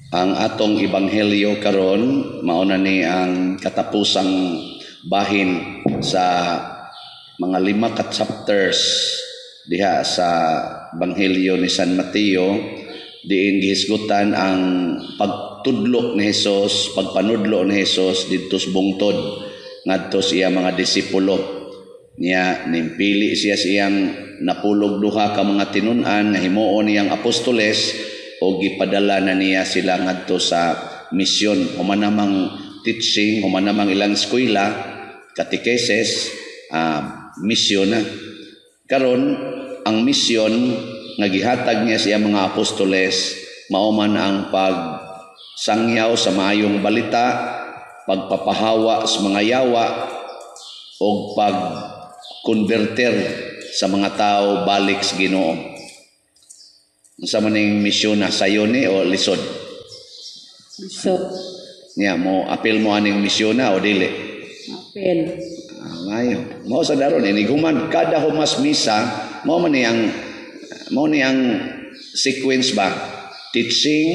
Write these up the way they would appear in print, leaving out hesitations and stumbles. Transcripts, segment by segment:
Ang atong ebanghelyo karon mao na ni ang katapusang bahin sa mga lima ka chapters diha sa Ebanghelyo ni San Mateo, diin gihisgutan ang pagtudlo ni Hesus, pagpanudlo ni Hesus didto sa bungtod ngadto sa iya mga disipulo. Niya nimpili siya sa iyang 12 ka mga tinun-an nga himuon niyang apostoles o gipadala na niya sila ngadto sa misyon. Human namang teaching, human namang ilang eskwela, katekesis, misyon na. Karon ang misyon nga gihatag niya sa iyang mga apostoles mao man ang pagsangyaw sa maayong balita, pagpapahawa sa mga yawa og pagkonverter sa mga tao balik sa Ginoo. Unsa man ning misyon na, sayo ni o lisod? So, Niya mo apil mo aning misyon na o dili? Apil. Ah, maayo. Mao sa daron inig human kada humas misa, mao ni ang sequence ba? Teaching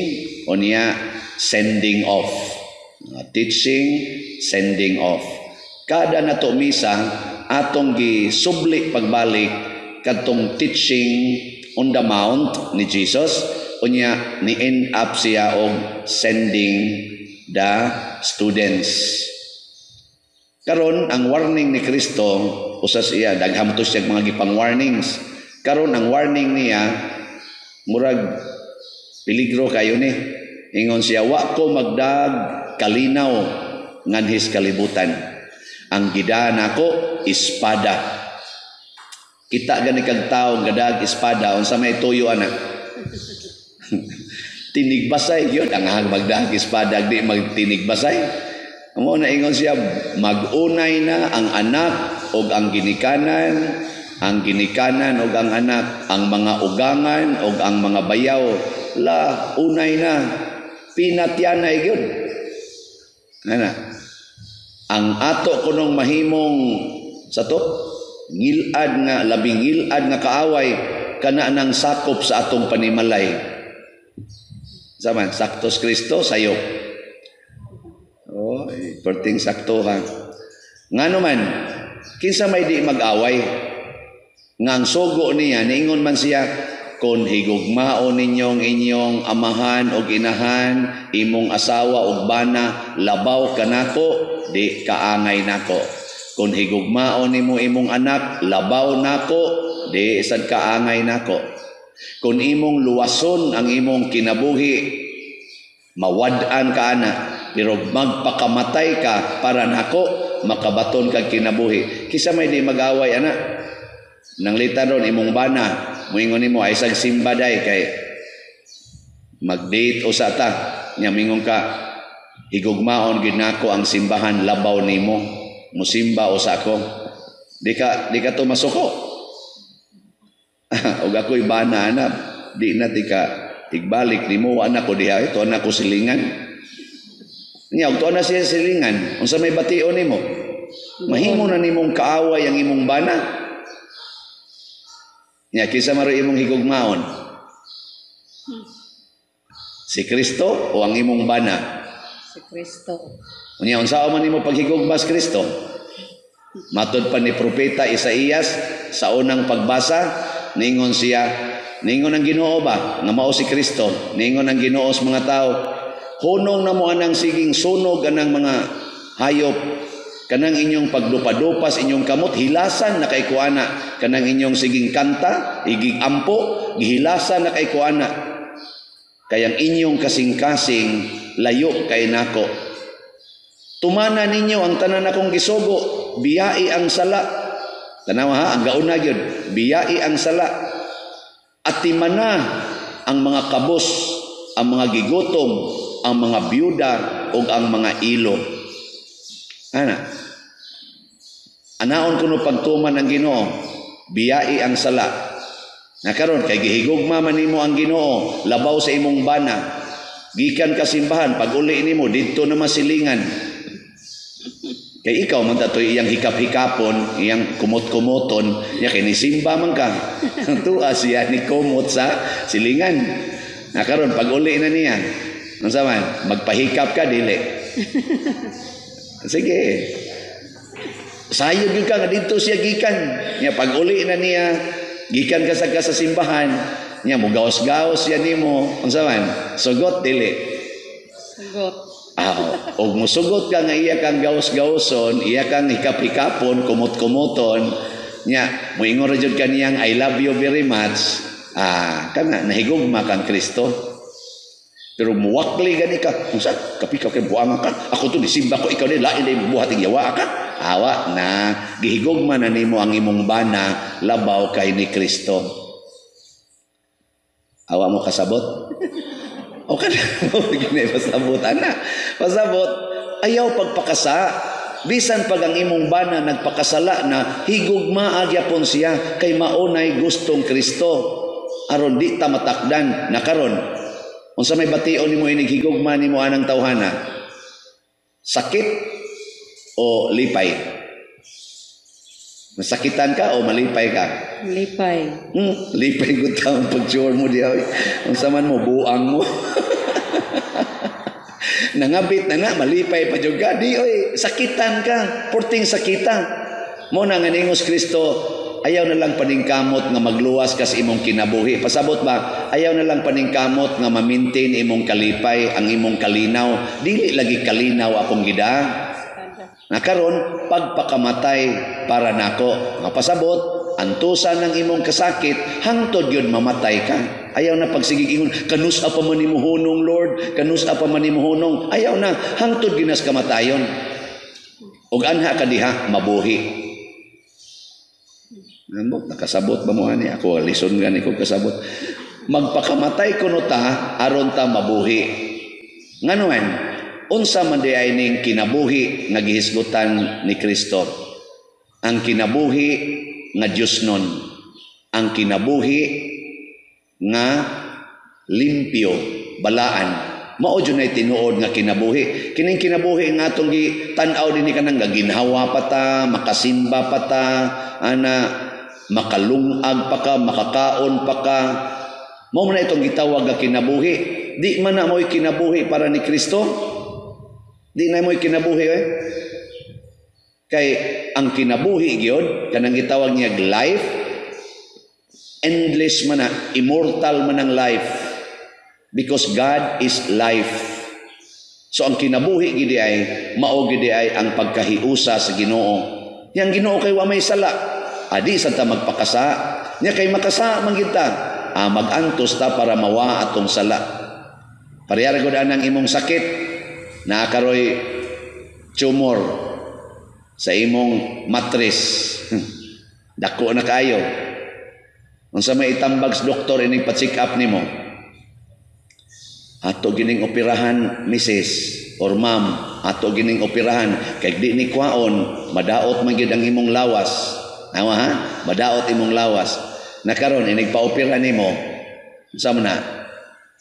o niya sending off. Teaching, sending off. Kada nato misa atong gisubli pagbalik kadtong teaching on the mount ni Jesus, unya ni end up siya og sending the students. Karon ang warning ni Kristo, usa siya daghan to siya mga gipang warnings. Karon ang warning niya murag peligro kayo ni. Ingon siya, "Wa ko magdag kalinaw nganhis kalibutan. Ang gidaan nako espada." Kita gani kag tawo gadag espada, unsa may tuyo ana? Tinigbasay gyud ang hang magdag espada, di magtinigbasay. Mao na ingon siya, mag-unay na ang anak og ang ginikanan og ang anak, ang mga ugangan og ang mga bayaw. La, unay na. Pinatyanay gyud. Ana. Ang ato kunong mahimong sa to, ngilad nga, labing ngilad nga kaaway, kana nang sakop sa atong panimalay. Zaman, saktos Kristo, sayop. Oh, perting sakto ha. Ngano man, kinsa may di mag-away? Nga ang sugo niya, niingon man siya, "Kung higugmaon ninyong inyong amahan o inahan, imong asawa o bana, labaw kanako, di kaangay nako. Kung higugmaon nimo imong anak, labaw nako, di sad kaangay nako. Kung imong luwason ang imong kinabuhi, mawad-an ka ana, pero magpakamatay ka para nako, makabaton kag kinabuhi." Kisa may di mag-away ana? Nanglitan ron imong bana, muingon nimo ay sag simba day kay mag-date usa ta. Nya mingon ka, "Higugmaon gid nako ang simbahan labaw nimo. Musimba usa ko." Di ka to masuko. Og ako'y bana ana, di na ti ka igbalik nimo, wa na ko diha, ito na ko silingan. Nya og tuwa na siya silingan, unsa may bation nimo? Mahimo na nimong kaaway ang imong bana. Nya kinsa man imong higugmaon? Si Kristo o ang imong bana? Si Kristo. Unya unsa man nimo paghigugma sa Kristo? Matod pa ni propeta Isaías sa unang pagbasa, ningon siya, ningon ang Ginoo ba nga mao si Kristo, ningon ang Ginoo sa mga tao, "Hunong na mo anang siging sunog anang mga hayop, kanang inyong pagdupa-dupas inyong kamot, hilasan na kay kuana, kanang inyong siging kanta, iging ampo, gihilasan na kay kuana. Kayang inyong kasing-kasing layo kay nako. Tumana ninyo ang tanan akong gisugo, biyai ang sala." Tanawa ha, ang gauna gyud, biyai ang sala. Atimana ang mga kabos, ang mga gigutom, ang mga byuda ug ang mga ilo. Ana. Anaon kuno pagtuman ang Ginoo, biyai ang sala. Na karon kay gihigugma man nimo ang Ginoo labaw sa imong bana. Gikan ka simbahan, pag uli nimo didto na masilingan. Kay ikaw man tatoy iyang hikap-hikapon, iyang kumot-kumoton, nya kay nisimba man ka. Tuwa siya ni kumot sa silingan. Na karon pag uli na niya, Unsa man? Magpahikap ka dili? Sige. Sayod gyud ka nga didto siya gikan. Nya pag uli na niya, gikan ka sa simbahan, nya mugaos-gaos siya nimo. Unsa man? Sugot dili? Sugot. Ah, og musugot ka nga iya kang gaos-gaoson, iya kang hikap-hikapon, kumot-kumoton, nya moingon ra jud kaniyang "I love you very much." Ah, kana nahigugma kang Kristo. Pero muwakli gani ka, unsa? Kapikaw kay buanga ka. Ako to nisimba ko, ikaw ni lain na buhat yawa ka. Awa na gihigugma na nimo ang imong bana labaw kay ni Kristo. Awa mo kasabot? O kana gini pasabot ana. Pasabot ayaw pagpakasa. Bisan pag ang imong bana nagpakasala na, higugma agyapon siya kay maunay gustong Kristo. Aron di ta matakdan na karon. Unsa may bation nimo inig higugma nimo anang tawhana? Sakit o lipay? Masakitan ka o malipay ka? Lipay. Lipay gud taon pag mo diha. Unsa man mo, buang mo. Nangabit na na, malipay pa jud ka. Di oy, sakitan ka, porting sakita. Mo na nga ningos Kristo, ayaw na lang paningkamot nga magluwas ka sa imong kinabuhi. Pasabot ba? Ayaw na lang paningkamot nga ma-maintain imong kalipay, ang imong kalinaw. Dili lagi kalinaw akong gida. Na karon pagpakamatay para nako. Nga pasabot, antusan ng imong kasakit hangtod yun mamatay ka. Ayaw na pagsigig ingon, "Kanus-a pa man nimo hunong, Lord, kanus-a pa man nimo hunong." Ayaw na hangtod ginas kamatayon. Ug anha ka diha mabuhi. Nambot, nakasabot ba mo ani? Ako lison gani ko kasabot. Magpakamatay kuno ta aron ta mabuhi. Ngano man? Unsa man di ay ning kinabuhi nga gihisgutan ni Kristo? Ang kinabuhi nga Dios nun. Ang kinabuhi nga limpyo, balaan. Mao jud nay tinuod nga kinabuhi. Kining kinabuhi nga atong gitan-aw dinhi kanang ginhawa pa ta, makasimba pa ta, ana makalungag pa ka, makakaon pa ka. Mao man na itong gitawag nga kinabuhi. Di man na mo'y kinabuhi para ni Kristo. Di na mo'y kinabuhi eh. Kay ang kinabuhi gyud kanang gitawag niya life, endless man na, immortal man ang life. Because God is life. So ang kinabuhi gidi ay mao gidi ay ang pagkahiusa sa Ginoo. Yang Ginoo kay wa may sala. Adi sa ta magpakasa. Nya kay makasa man gid ta. Ah, mag-antos ta para mawa atong sala. Parehara gud anang imong sakit, naa karoy tumor sa imong matris. Dako na kaayo. Unsa may itambag sa doktor inig pa-check up nimo? "Ato gining operahan, Mrs. or Ma'am, ato gining operahan kay di ni kwaon, madaot man gyud ang imong lawas." Awa ha? Madaot imong lawas. Na karon inig pa-opera nimo, unsa man na?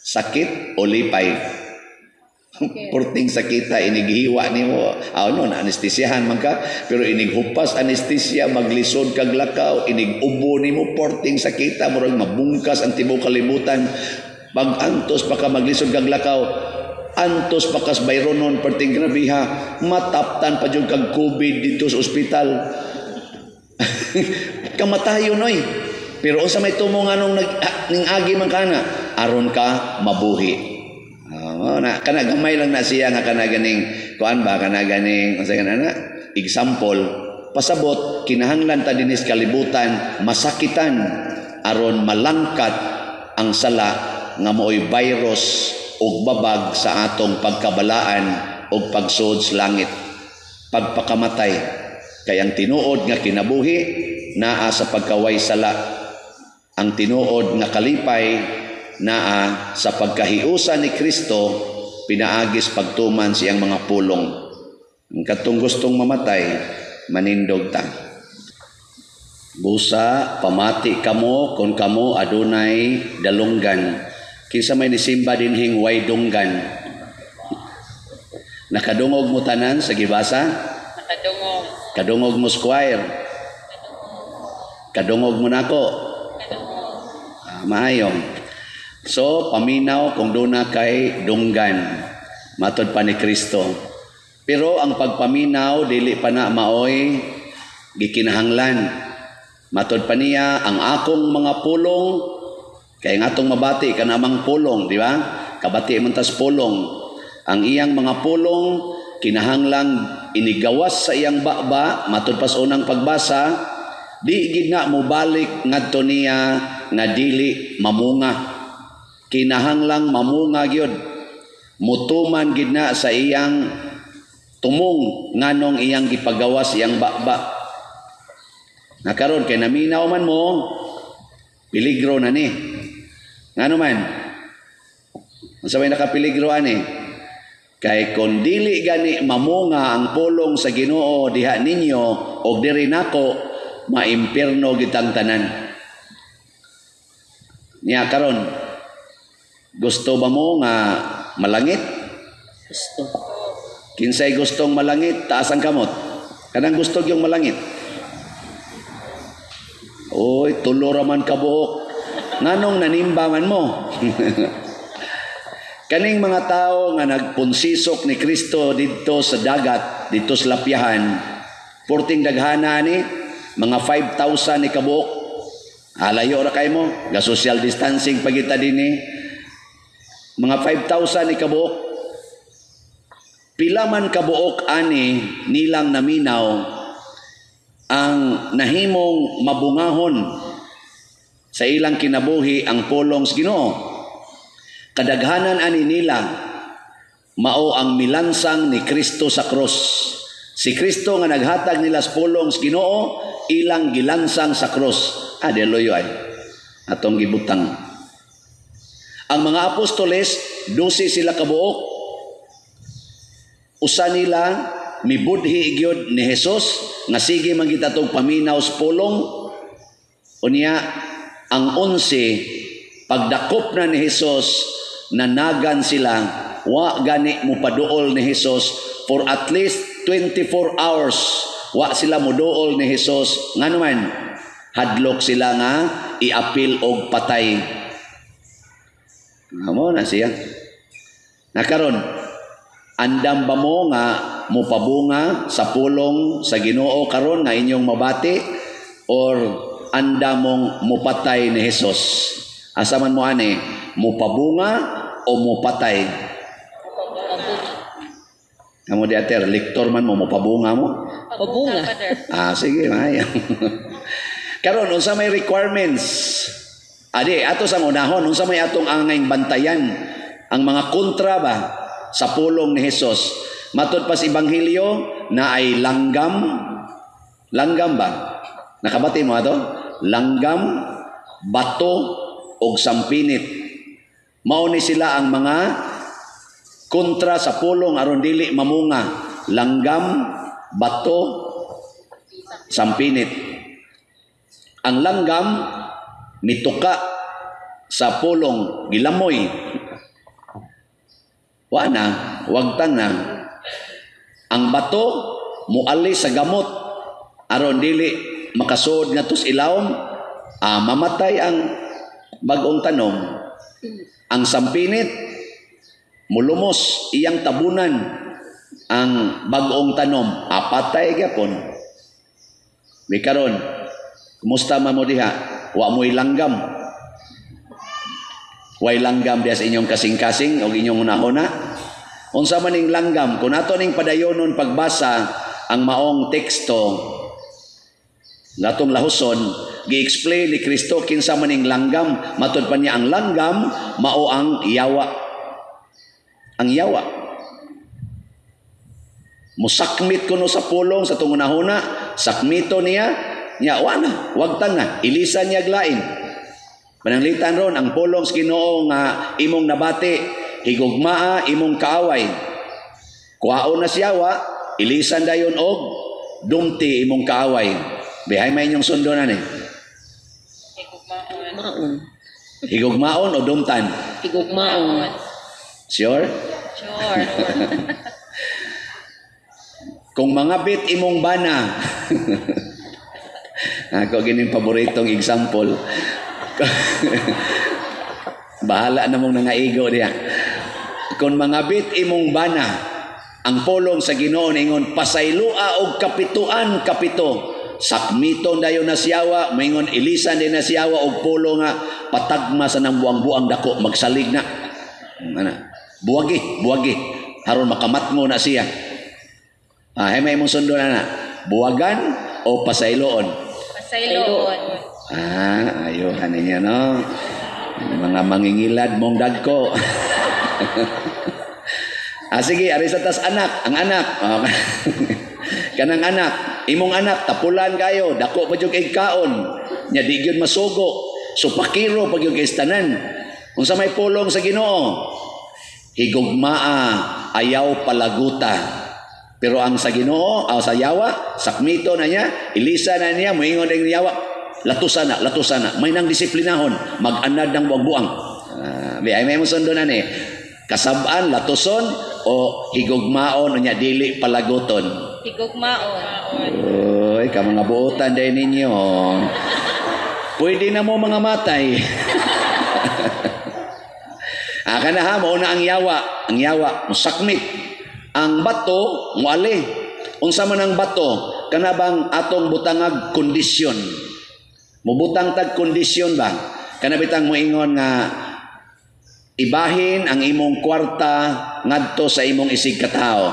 Sakit o lipay? Porting sakita inighiwa nimo. Ah, no, na anestesiyahan man ka, pero inig hupas anestesia maglisod kag lakaw, inig ubo nimo porting sakita, murag mabungkas ang tibuok kalibutan. Pag-antos pa ka maglisod kag lakaw, antos pa kas bayronon perting grabiha, mataptan pa jud kag COVID dito sa ospital. Kamatayon oy. Pero unsa may tumo nganong nag ning agi man kana aron ka mabuhi. Oh, na kana gamay lang na siya nga kana ganing kuan ba, kana ganing unsa kana na example. Pasabot kinahanglan ta dinis kalibutan masakitan aron malangkat ang sala nga maoy virus ug babag sa atong pagkabalaan ug pagsud sa langit, pagpakamatay. Kay ang tinuod nga kinabuhi naa sa pagkaway sala, ang tinuod nga kalipay naa sa pagkahiusa ni Kristo pinaagis pagtuman siyang mga pulong. Ang katong gustong mamatay, manindog ta. Busa pamati kamo kon kamo adunay dalunggan. Kinsa may nisimba dinhing way dunggan? Nakadungog mo tanan sa gibasa? Nakadungog. Kadungog mo, squire? Kadungog mo nako? Ah, maayo. So, paminaw kung duna kay dunggan. Matod pa ni Kristo. Pero ang pagpaminaw, dili pa na maoy gikinahanglan. Matod pa niya, ang akong mga pulong, kay nga atong mabati kanamang pulong, di ba? Kabati man tas pulong. Ang iyang mga pulong, kinahanglang inigawas sa iyang baba, matod pa sa unang pagbasa, di gid na mobalik ngadto niya nga dili mamunga. Kinahanglang mamunga gyud. Mutuman gid na sa iyang tumong nganong iyang gipagawas iyang baba. Na karon kay naminaw man mo, peligro na ni. Ngano man? Unsa may nakapeligro ani? Kay kon dili gani mamunga ang pulong sa Ginoo diha ninyo og diri nako, maimpierno gitang tanan. Nya karon, gusto ba mo nga malangit? Gusto. Kinsay gustong malangit, taas ang kamot. Kanang gusto yung malangit. Oy, tulo ra man kabuok. Nganong nanimba man mo? Kaning mga tao nga nagpunsisok ni Kristo didto sa dagat, didto sa lapyahan, porting daghana ni, mga 5,000 ni kabuok. Alayo ra kay mo, ga social distancing pagita dinhi. Mga 5,000 ni kabuok. Pila man kabuok ani nilang naminaw ang nahimong mabungahon sa ilang kinabuhi ang pulong sa Ginoo. Kadaghanan ani nila mao ang milansang ni Kristo sa krus. Si Kristo nga naghatag nila sa pulong sa Ginoo, ilang gilansang sa krus. Adeloyo ay atong gibutang. Ang mga apostoles, 12 sila kabuok. Usa nila mibudhi gyud ni Jesus nga sige man kita tong paminaw sa pulong. Unya ang 11 pagdakop na ni Jesus, nanagan sila, wa gani mopaduol ni Jesus for at least 24 hours. Wa sila moduol ni Jesus. Ngano man, hadlok sila nga iapil og patay. Amo na siya. Nakaron, andam ba mo nga mopabunga sa pulong sa Ginoo karon nga inyong mabati, or andam mong mopatay ni Jesus? Asa man mo ani, mopabunga o mopatay? Amo di ater, lektor man mo, mopabunga mo? Pabunga. Sige, maayo. Karon, unsa may requirements? Adi, ato sa unahon, unsa may atong angayng bantayan ang mga kontra ba sa pulong ni Jesus? Matod pa sa Ebanghelyo na ay langgam. Langgam ba? Nakabati mo ato? Langgam, bato, og sampinit. Mao ni sila ang mga kontra sa pulong aron dili mamunga. Langgam, bato, sampinit. Ang langgam mituka sa pulong, gilamoy. Wa na, wagtang na. Ang bato muali sa gamot aron dili makasuod ngadto sa ilawom, mamatay ang bag-ong tanom. Ang sampinit mulumos iyang tabunan ang bag-ong tanom, apatay gyapon. Mikaron, kumusta man mo diha? Wa mo'y langgam. Way langgam diha sa inyong kasing-kasing o inyong hunahuna. Unsa man ning langgam, kung ato ning padayonon pagbasa ang maong teksto gatong lahuson, gi-explain ni Kristo kinsa man ning langgam. Matud pa niya ang langgam mao ang yawa. Ang yawa musakmit kuno sa pulong sa tong hunahuna, sakmito niya, niya wa na, wagtang na, ilisan niya glain. Pananglitan ron ang pulong sa Ginoo nga imong nabati, higugmaa imong kaaway. Kuhaon na siya wa, ilisan dayon og dumti imong kaaway. Bihay may inyong sundo na ni. Higugmaon. Maon. Higugmaon o dumtan? Higugmaon. Sure? Sure. Kung mga bit imong bana. Ako gining paboritong example. Bahala na mong nangaigo diya. Kung mangabit imong bana, ang pulong sa Ginoo ingon pasayloa og kapituan kapito. Sakmiton dayon na siyawa, moingon ilisan din na siyawa og pulong nga patagma sa nang buang-buang dako magsalig na. Ana. Buwagi, buwagi. Haron makamatngo na siya. Ah, hay may imong sundon ana. Buwagan o pasayloon? Pasayloon. Ah, ayuhan ninyo, no? Mga mangingilad mong dagko. Ah, sige, ari sa tas anak, ang anak. Oh. Kanang anak, imong anak tapulan kayo, dako pa jud kay kaon. Nya di gyud masugo. So pakiro pa gyud kay tanan. Unsa may pulong sa Ginoo? Higugmaa, ayaw palaguta. Pero ang sa Ginoo, aw sa yawa, sakmito na niya, ilisa na niya, moingon ang yawa, latusan na, latusan na. May nang disiplinahon, mag-anad ng buang-buang. Ay may mo sundon na ni. Kasab-an, latuson, o higugmaon, o niya dili palaguton. Higugmaon. Uy, ka mga buotan din ninyo. Pwede na mo mga matay. Ah, kana ha, mao na ang yawa. Ang yawa, musakmit. Ang bato, muali. Unsa man ang bato? Kana bang atong butangag kondisyon? Mubutang tag kondisyon ba? Kana bitang moingon nga ibahin ang imong kwarta ngadto sa imong isig katao.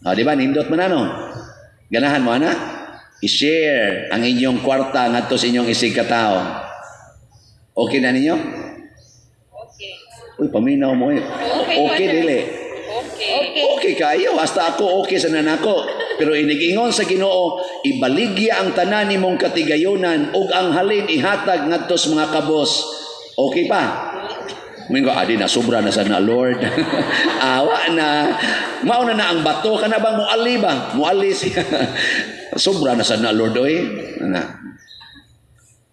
O, di ba? Nindot man ano? Ganahan mo ana? I-share ang inyong kwarta ngadto sa inyong isig katao. Okay na ninyo? Okay. Uy, paminaw mo eh. Okay, Okay, dili. Okay. Okay. Okay kayo, hasta ako okay sa nanako. Pero inigingon sa Ginoo, ibaligya ang tanan nimong katigayonan ug ang halin ihatag ngadto sa mga kabos. Okay pa? Mingo, adi na sobra na sa na Lord. Awa na. Mauna na ang bato kana bang muali ba? Muali siya. Sobra na sa na Lord oy. Ana.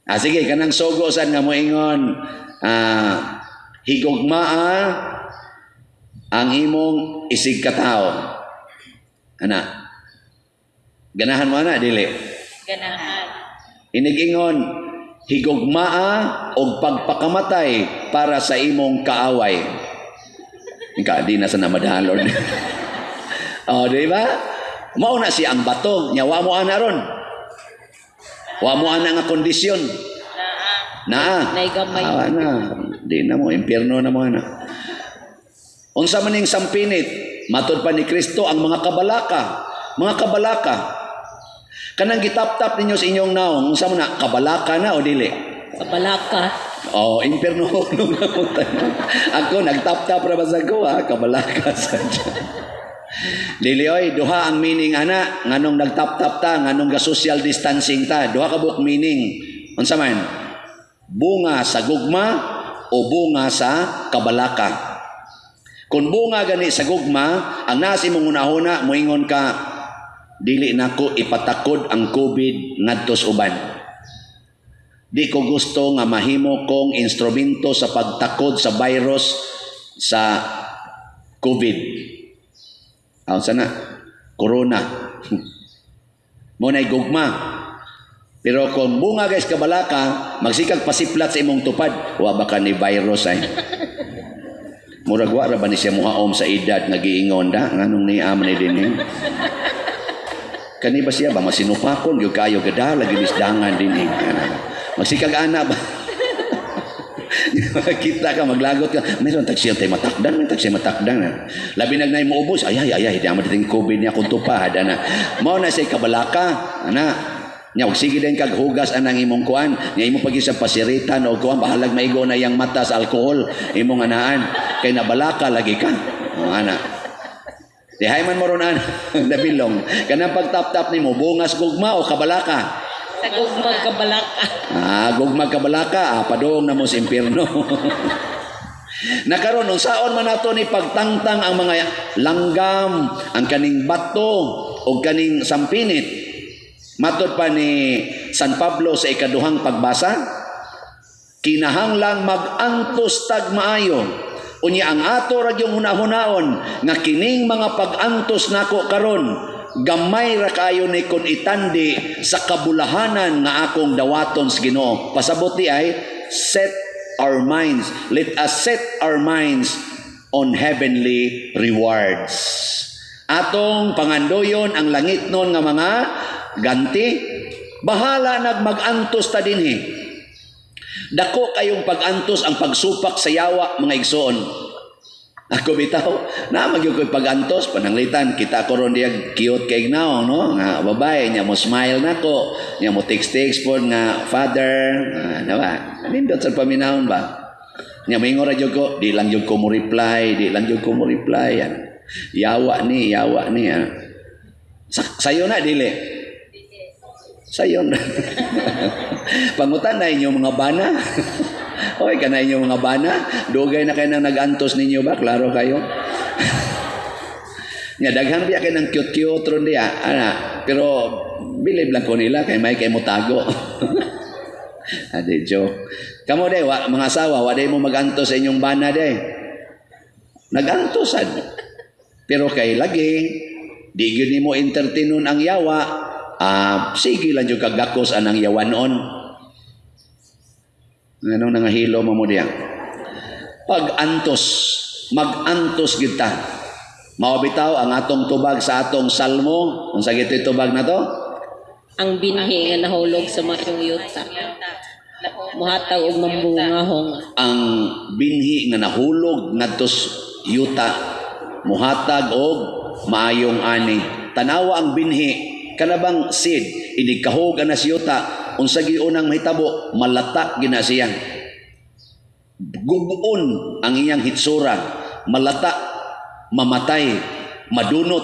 Ah, sige, kanang sogo san nga moingon, higugmaa ang imong isig katao. Ana. Ganahan mo ana dili. Ganahan. Inigingon higugmaa og pagpakamatay para sa imong kaaway. Ika di na sa namadahan Lord. Oh, di ba? Mao na siya ang bato, nya wa mo ana ron. Wa mo ana nga kondisyon. Naa. Nay gamay. Awa na. Di na mo impyerno na mo ana. Unsa man ning sampinit, matod pa ni Kristo ang mga kabalaka, mga kabalaka. Kanang gitap-tap ninyo sa inyong naong, unsa man na kabalaka na o dili? Kabalaka. Oh, impyerno nung napunta. Ako nagtap-tap ra ba sa ko ha, kabalaka sa. Dili oy, duha ang meaning ana, nganong nagtap-tap ta, nganong ga social distancing ta, duha ka buok meaning. Unsa man? Bunga sa gugma o bunga sa kabalaka. Kung bunga gani sa gugma, ang nasa imong hunahuna moingon ka dili nako ipatakod ang COVID ngadto sa uban. Di ko gusto nga mahimo kong instrumento sa pagtakod sa virus sa COVID. Aw sana corona. Mo nay gugma. Pero kung bunga guys kabalaka, magsikag pasiplat sa imong tupad, wa ba ka ni virus ay. Murag wa ra ba ni siya muhaom sa edad nga giingon da nganong ni man ni dinhi. Kani ba siya ba masinupakon gyud kayo gadala gyud isdangan dinhi. Magsikag ana ba? Kita ka maglagot ka. Meron tag siya tay matakdan, meron tag siya matakdan. Labi nagnay mo ubos, ay ay ay, di amo diting COVID niya kung tupad ana. Mao na siya kabalaka, ana. Nya og sige din kag hugas anang imong kuan, nya imo pagi sa pasiritan o kuan bahalag maigo na iyang mata sa alkohol imong anaan kay nabalaka lagi ka. O ana. Dihay man mo ron ana, nabilong. Kanang pagtap-tap nimo bungas gugma o kabalaka? Sa gugma kabalaka. Ah, gugma kabalaka, padung na mo sa impierno. Nakaron unsaon man nato ni pagtangtang ang mga langgam, ang kaning bato o kaning sampinit. Matod pa ni San Pablo sa ikaduhang pagbasa, kinahanglang mag-antos tag maayo. Unya ang ato ra gyung hunahunaon nga kining mga pag-antos nako karon gamay ra kayo ni kun itandi sa kabulahanan nga akong dawaton sa Ginoo. Pasabot di ay set our minds. Let us set our minds on heavenly rewards. Atong pangandoyon ang langit nun nga mga ganti. Bahala nag mag-antos ta dinhi. Dako kayong pag-antos ang pagsupak sa yawa, mga igsoon. Ako bitaw, na magyud ko'y pag-antos, pananglitan, kita ko ron diya cute kay now, no? Nga babae, nya mo smile nako, nya mo text-text po nga father, ano ba? Nindot sa paminahon ba? Nya moingon ra jud ko, di lang jud ko mo reply, di lang jud ko mo reply. Yan. Yawa ni, yawa ni. Ah. Sayo na, dili. Sayo na. Pangutan na inyong mga bana. Oy, kana inyong mga bana. Dugay na kayo nang nag-antos ninyo ba? Klaro kayo. Nya daghan biya kay nang cute-cute ron diya. Ana, pero bilib lang ko nila kay may kay mo tago. Ade joke. Kamo day wa mga asawa, wa day mo mag-antos sa inyong bana day. Nag-antosan. Pero kay lagi di gyud nimo entertainon ang yawa, sige lang jud kagakos anang yawanon. Ano nangahilo mo mo diya? Pag-antos, mag-antos kita. Mao bitaw ang atong tubag sa atong salmo. Unsa gito'y tubag na to? Ang binhi nga nahulog sa maayong yuta, muhatag og mambungahong. Ang binhi nga nahulog ngadto yuta muhatag og maayong ani. Tanawa ang binhi, kanabang seed inig kahog ana sa yuta, unsa gyud unang mahitabo? Malata gina siya. Gubuon ang iyang hitsura, malata, mamatay, madunot.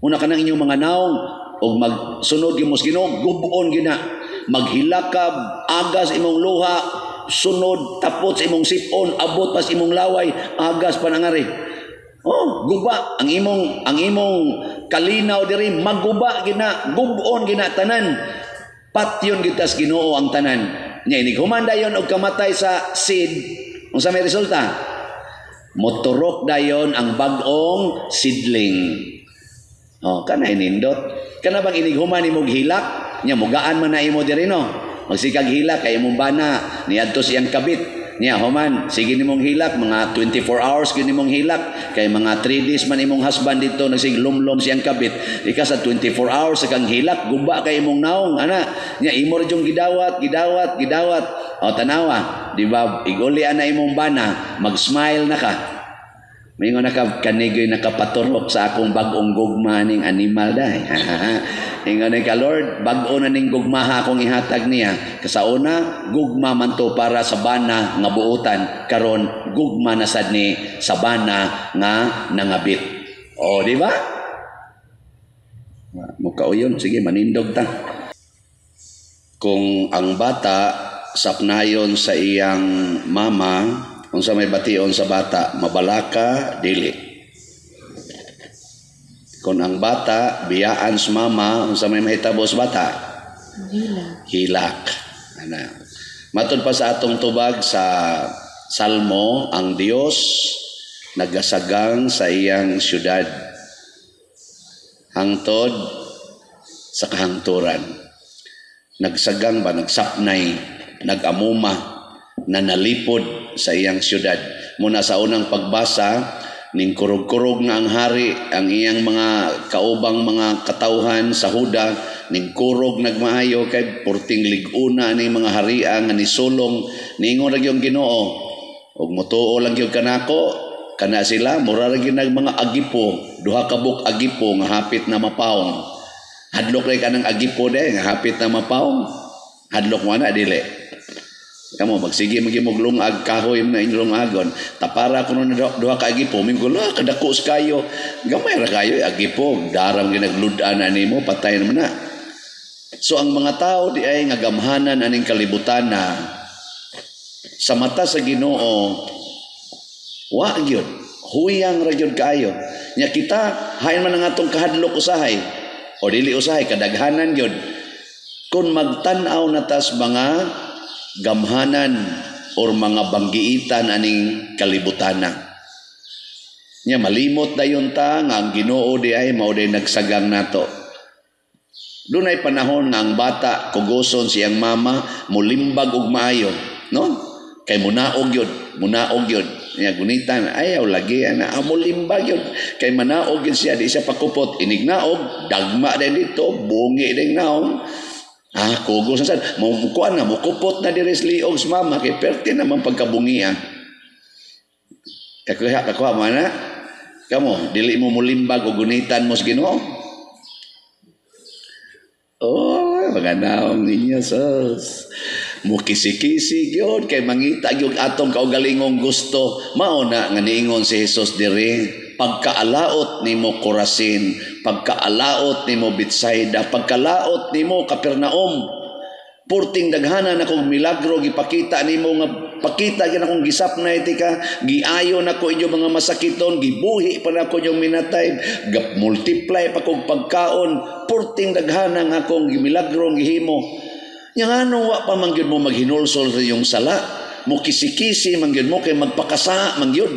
Una kanang inyong mga naong og magsunod gyud mo sa Ginoo, gubuon gina, maghilakab, agas imong luha, sunod tapot sa imong sipon, abot pa sa imong laway, agas pa nangari. Oh, guba ang imong kalinaw diri, maguba gina, gubuon gina tanan. Patyon kita sa Ginoo ang tanan. Nya inig human dayon og kamatay sa seed, unsa may resulta? Moturok dayon ang bag-ong seedling. Oh, kana inindot. Kana bang inig human imong hilak, nya mugaan man na imo diri, no? Magsikag hilak kay imong bana niadto siyang kabit. Nya human, sige nimong hilak mga 24 hours gyud nimong hilak kay mga 3 days man imong husband dito nagsig lumlom siyang kabit. Ika sa 24 hours sa kang hilak, guba kay imong naong ana. Nya imo ra yung gidawat, gidawat, gidawat. O tanawa, di ba? Iguli ana imong bana, mag-smile na ka. Mingon na ka, kanigoy nakapaturok sa akong bag-ong gugma ning animal day. Ingon ni ka, "Lord, bag-o na ning gugmaha akong ihatag niya." Kasauna, gugma man to para sa bana nga buutan. Karon, gugma na sad ni sa bana nga nangabit. O, di ba? Mukauyon, sige, manindog ta. Kung ang bata sapnayon sa iyang mama, unsa may bation sa bata, mabalaka, dili? Kung ang bata biyaan sa mama, unsa may mahitabo sa bata? Hilak. Hilak. Ana. Matod pa sa atong tubag sa Salmo, ang Dios nagasagang sa iyang syudad hangtod sa kahangturan. Nagsagang ba, nagsapnay, nagamuma, na nalipod sa iyang syudad. Muna sa unang pagbasa, ning kurog-kurog nga ang hari, ang iyang mga kaubang mga katawhan sa Huda, ning kurog nagmaayo kay purting lig-una ning mga haria nga nisulong, niingon ra gyud Ginoo, "Og motuo lang gyud kanako, kana sila mura ra gyud nag mga agipo, duha ka buok agipo nga hapit na mapawong." Hadlok ray kanang agipo de nga hapit na mapawong. Hadlok mo ana, dili? Kamo magsige magi mo lungag kahoy na inyong lungagon. Tapara kuno na duha ka agipo, mingko la kadako sa kayo. Gamay ra kayo agipo, daram ginaglud-an ani mo, patay naman na. So ang mga tao di ay nga gamhanan aning kalibutan na sa mata sa Ginoo wa gyud, huyang ra gyud kaayo. Nya kita hain man ang atong kahadlok usahay o dili usahay, kadaghanan gyud kung magtan-aw na tas mga gamhanan or mga banggiitan aning kalibutana. Nya malimot dayon ta nga ang Ginoo di ay mao day nagsagang nato. Dunay panahon nga ang bata kugoson siyang mama, mulimbag og maayo, no? Kay munaog yun, munaog yun. Nya gunitan, ayaw lagi ana mulimbag yun. Kay manaog yun siya, di siya pakupot. Inig naog, dagma din dito, bungi din naong. Ah, kugos na sad. Mukuan na, mukupot na diri sa liog sa mama kay perti naman pagkabungia. Kakuha, kakuha mo na. Kamo, dili mo mulimbag o gunitan mo sa Ginoo. Oh, mga naong ninyo, sus. Mukisi-kisi gyud kay mangita gyud atong kaugalingong gusto. Mao na nga niingon si Jesus diri, pagkaalaot nimo Corazin, pagkaalaot nimo Betsaida, pagkalaot nimo Capernaum. Purting daghana na kong milagro gipakita nimo nga pakita gyud akong gisapnay tika, giayo nako inyong mga masakiton, gibuhi pa nako inyong minatay, gap multiply pa kog pagkaon, purting daghana nga akong gimilagro gihimo. Nya nganong wa pa man gyud mo maghinulsol sa iyong sala, mo kisi-kisi man gyud mo kay magpakasa man gyud.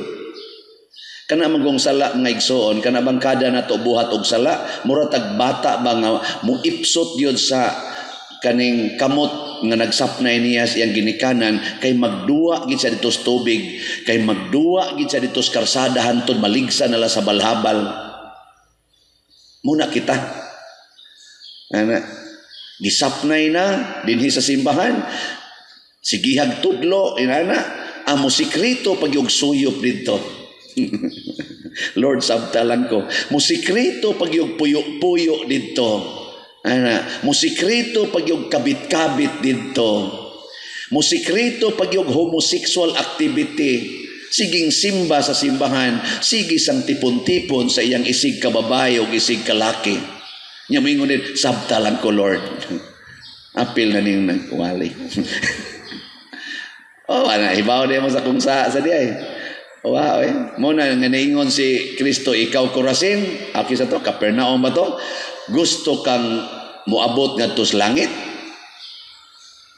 Kana man sala, mga igsoon, kana bang kada nato buhat og sala, mura tag bata ba nga mo ipsot gyud sa kaning kamot nga nagsapnay niya sa iyang ginikanan, kay magduwa gid siya dito sa tubig, kay magduwa gid siya dito sa karsada hantod maligsa nala sa balhabal. Muna kita ana gisapnay na dinhi sa simbahan, sigihag tudlo inana, amo sikreto pagyug suyop didto. Lord, sabta lang ko, mo sikreto pagyug puyo-puyo didto ana, mo sikreto pagyug kabit-kabit didto, mo sikreto pagyug homosexual activity, siging simba sa simbahan, sige sang tipon-tipon sa iyang isig kababae o isig kalaki. Nya moingon din, "Sabta lang ko, Lord." Apil na ning nagwali. Oh, ana hibaw di mo sa kung sa di ay. Wow, eh. Mo na nga niingon si Kristo, "Ikaw Corazin," aki sa to, Capernaum ba to? "Gusto kang moabot ngadto sa langit?"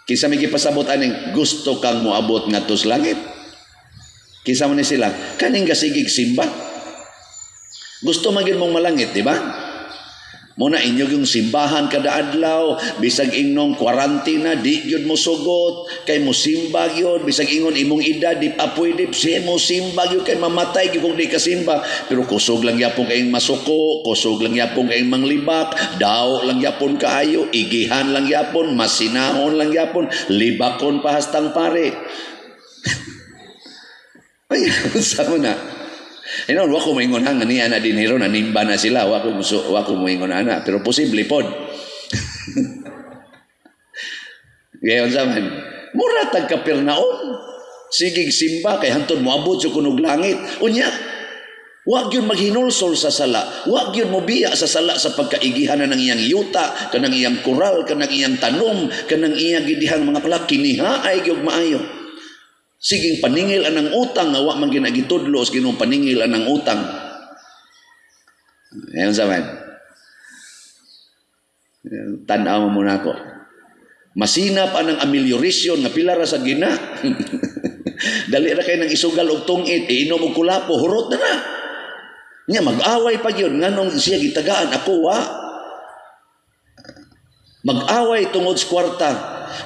Kinsa may gipasabot aning "gusto kang moabot ngadto sa langit"? Kinsa man ni sila? Kaning gasigig simba. Gusto man gyud mong malangit, di ba? Muna inyo yung simbahan kada adlaw, bisag ingnong quarantine, di gyud mo sugot, kay mo simba gyud, bisag ingon imong edad, di pa pwede, si mo simba gyud kay mamatay gyud kung di ka simba. Pero kusog lang yapon kayong masuko, kusog lang yapon kayong manglibak, daw lang yapon kaayo, igihan lang yapon, masinahon lang yapon, libakon pa hastang pare. Ay, sa mo na. Ino, wa ko moingon nga niya na dinero nanimba na sila, wa ko moingon ana, pero posible pod. Gayon sa man, mura tag Kapernaum. Sigig simba kay hantod moabot sa kunog langit. Unya, wa gyud maghinulsol sa sala, wa gyud mobiya sa sala sa pagkaigihan na ng iyang yuta, kanang iyang kural, kanang iyang tanom, kanang iyang gidihang mga palak, kiniha ay gyud maayo. Siging paningil anang utang nga wa man ginagitudlo sa Ginoo paningil anang utang. Ayan sa man. Tan-aw mo muna ako. Masina pa ng amelioration nga pila ra sa gina. Dali ra kay nang isugal og tungit, iinom og kulapo, hurot na na. Nya mag-away pa gyud nganong siya gitagaan, ako wa. Mag-away tungod sa kwarta.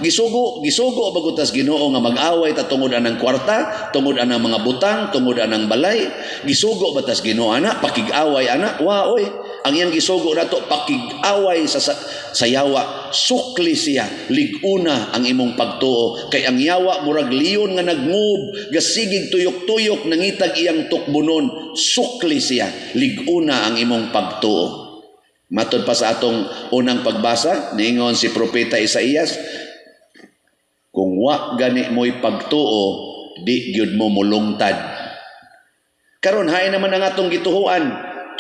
Gisugo, gisugo bagutas Ginoo nga mag-away ta tungod anang kwarta, tungod anang mga butang, tungod anang balay. Gisugo batas Ginoo ana, pakig-away ana? Wa oy. Ang iyang gisugo nato pakig-away sa yawa, sukli siya, liguna ang imong pagtuo kay ang yawa murag leon nga nagngub, gasigig tuyok-tuyok nangitag iyang tukbunon, sukli siya, liguna ang imong pagtuo. Matod pa sa atong unang pagbasa, niingon si Propeta Isaías, kung wa gani mo'y pagtuo, di gyud mo mulungtad. Karon hain naman ang atong gituhuan.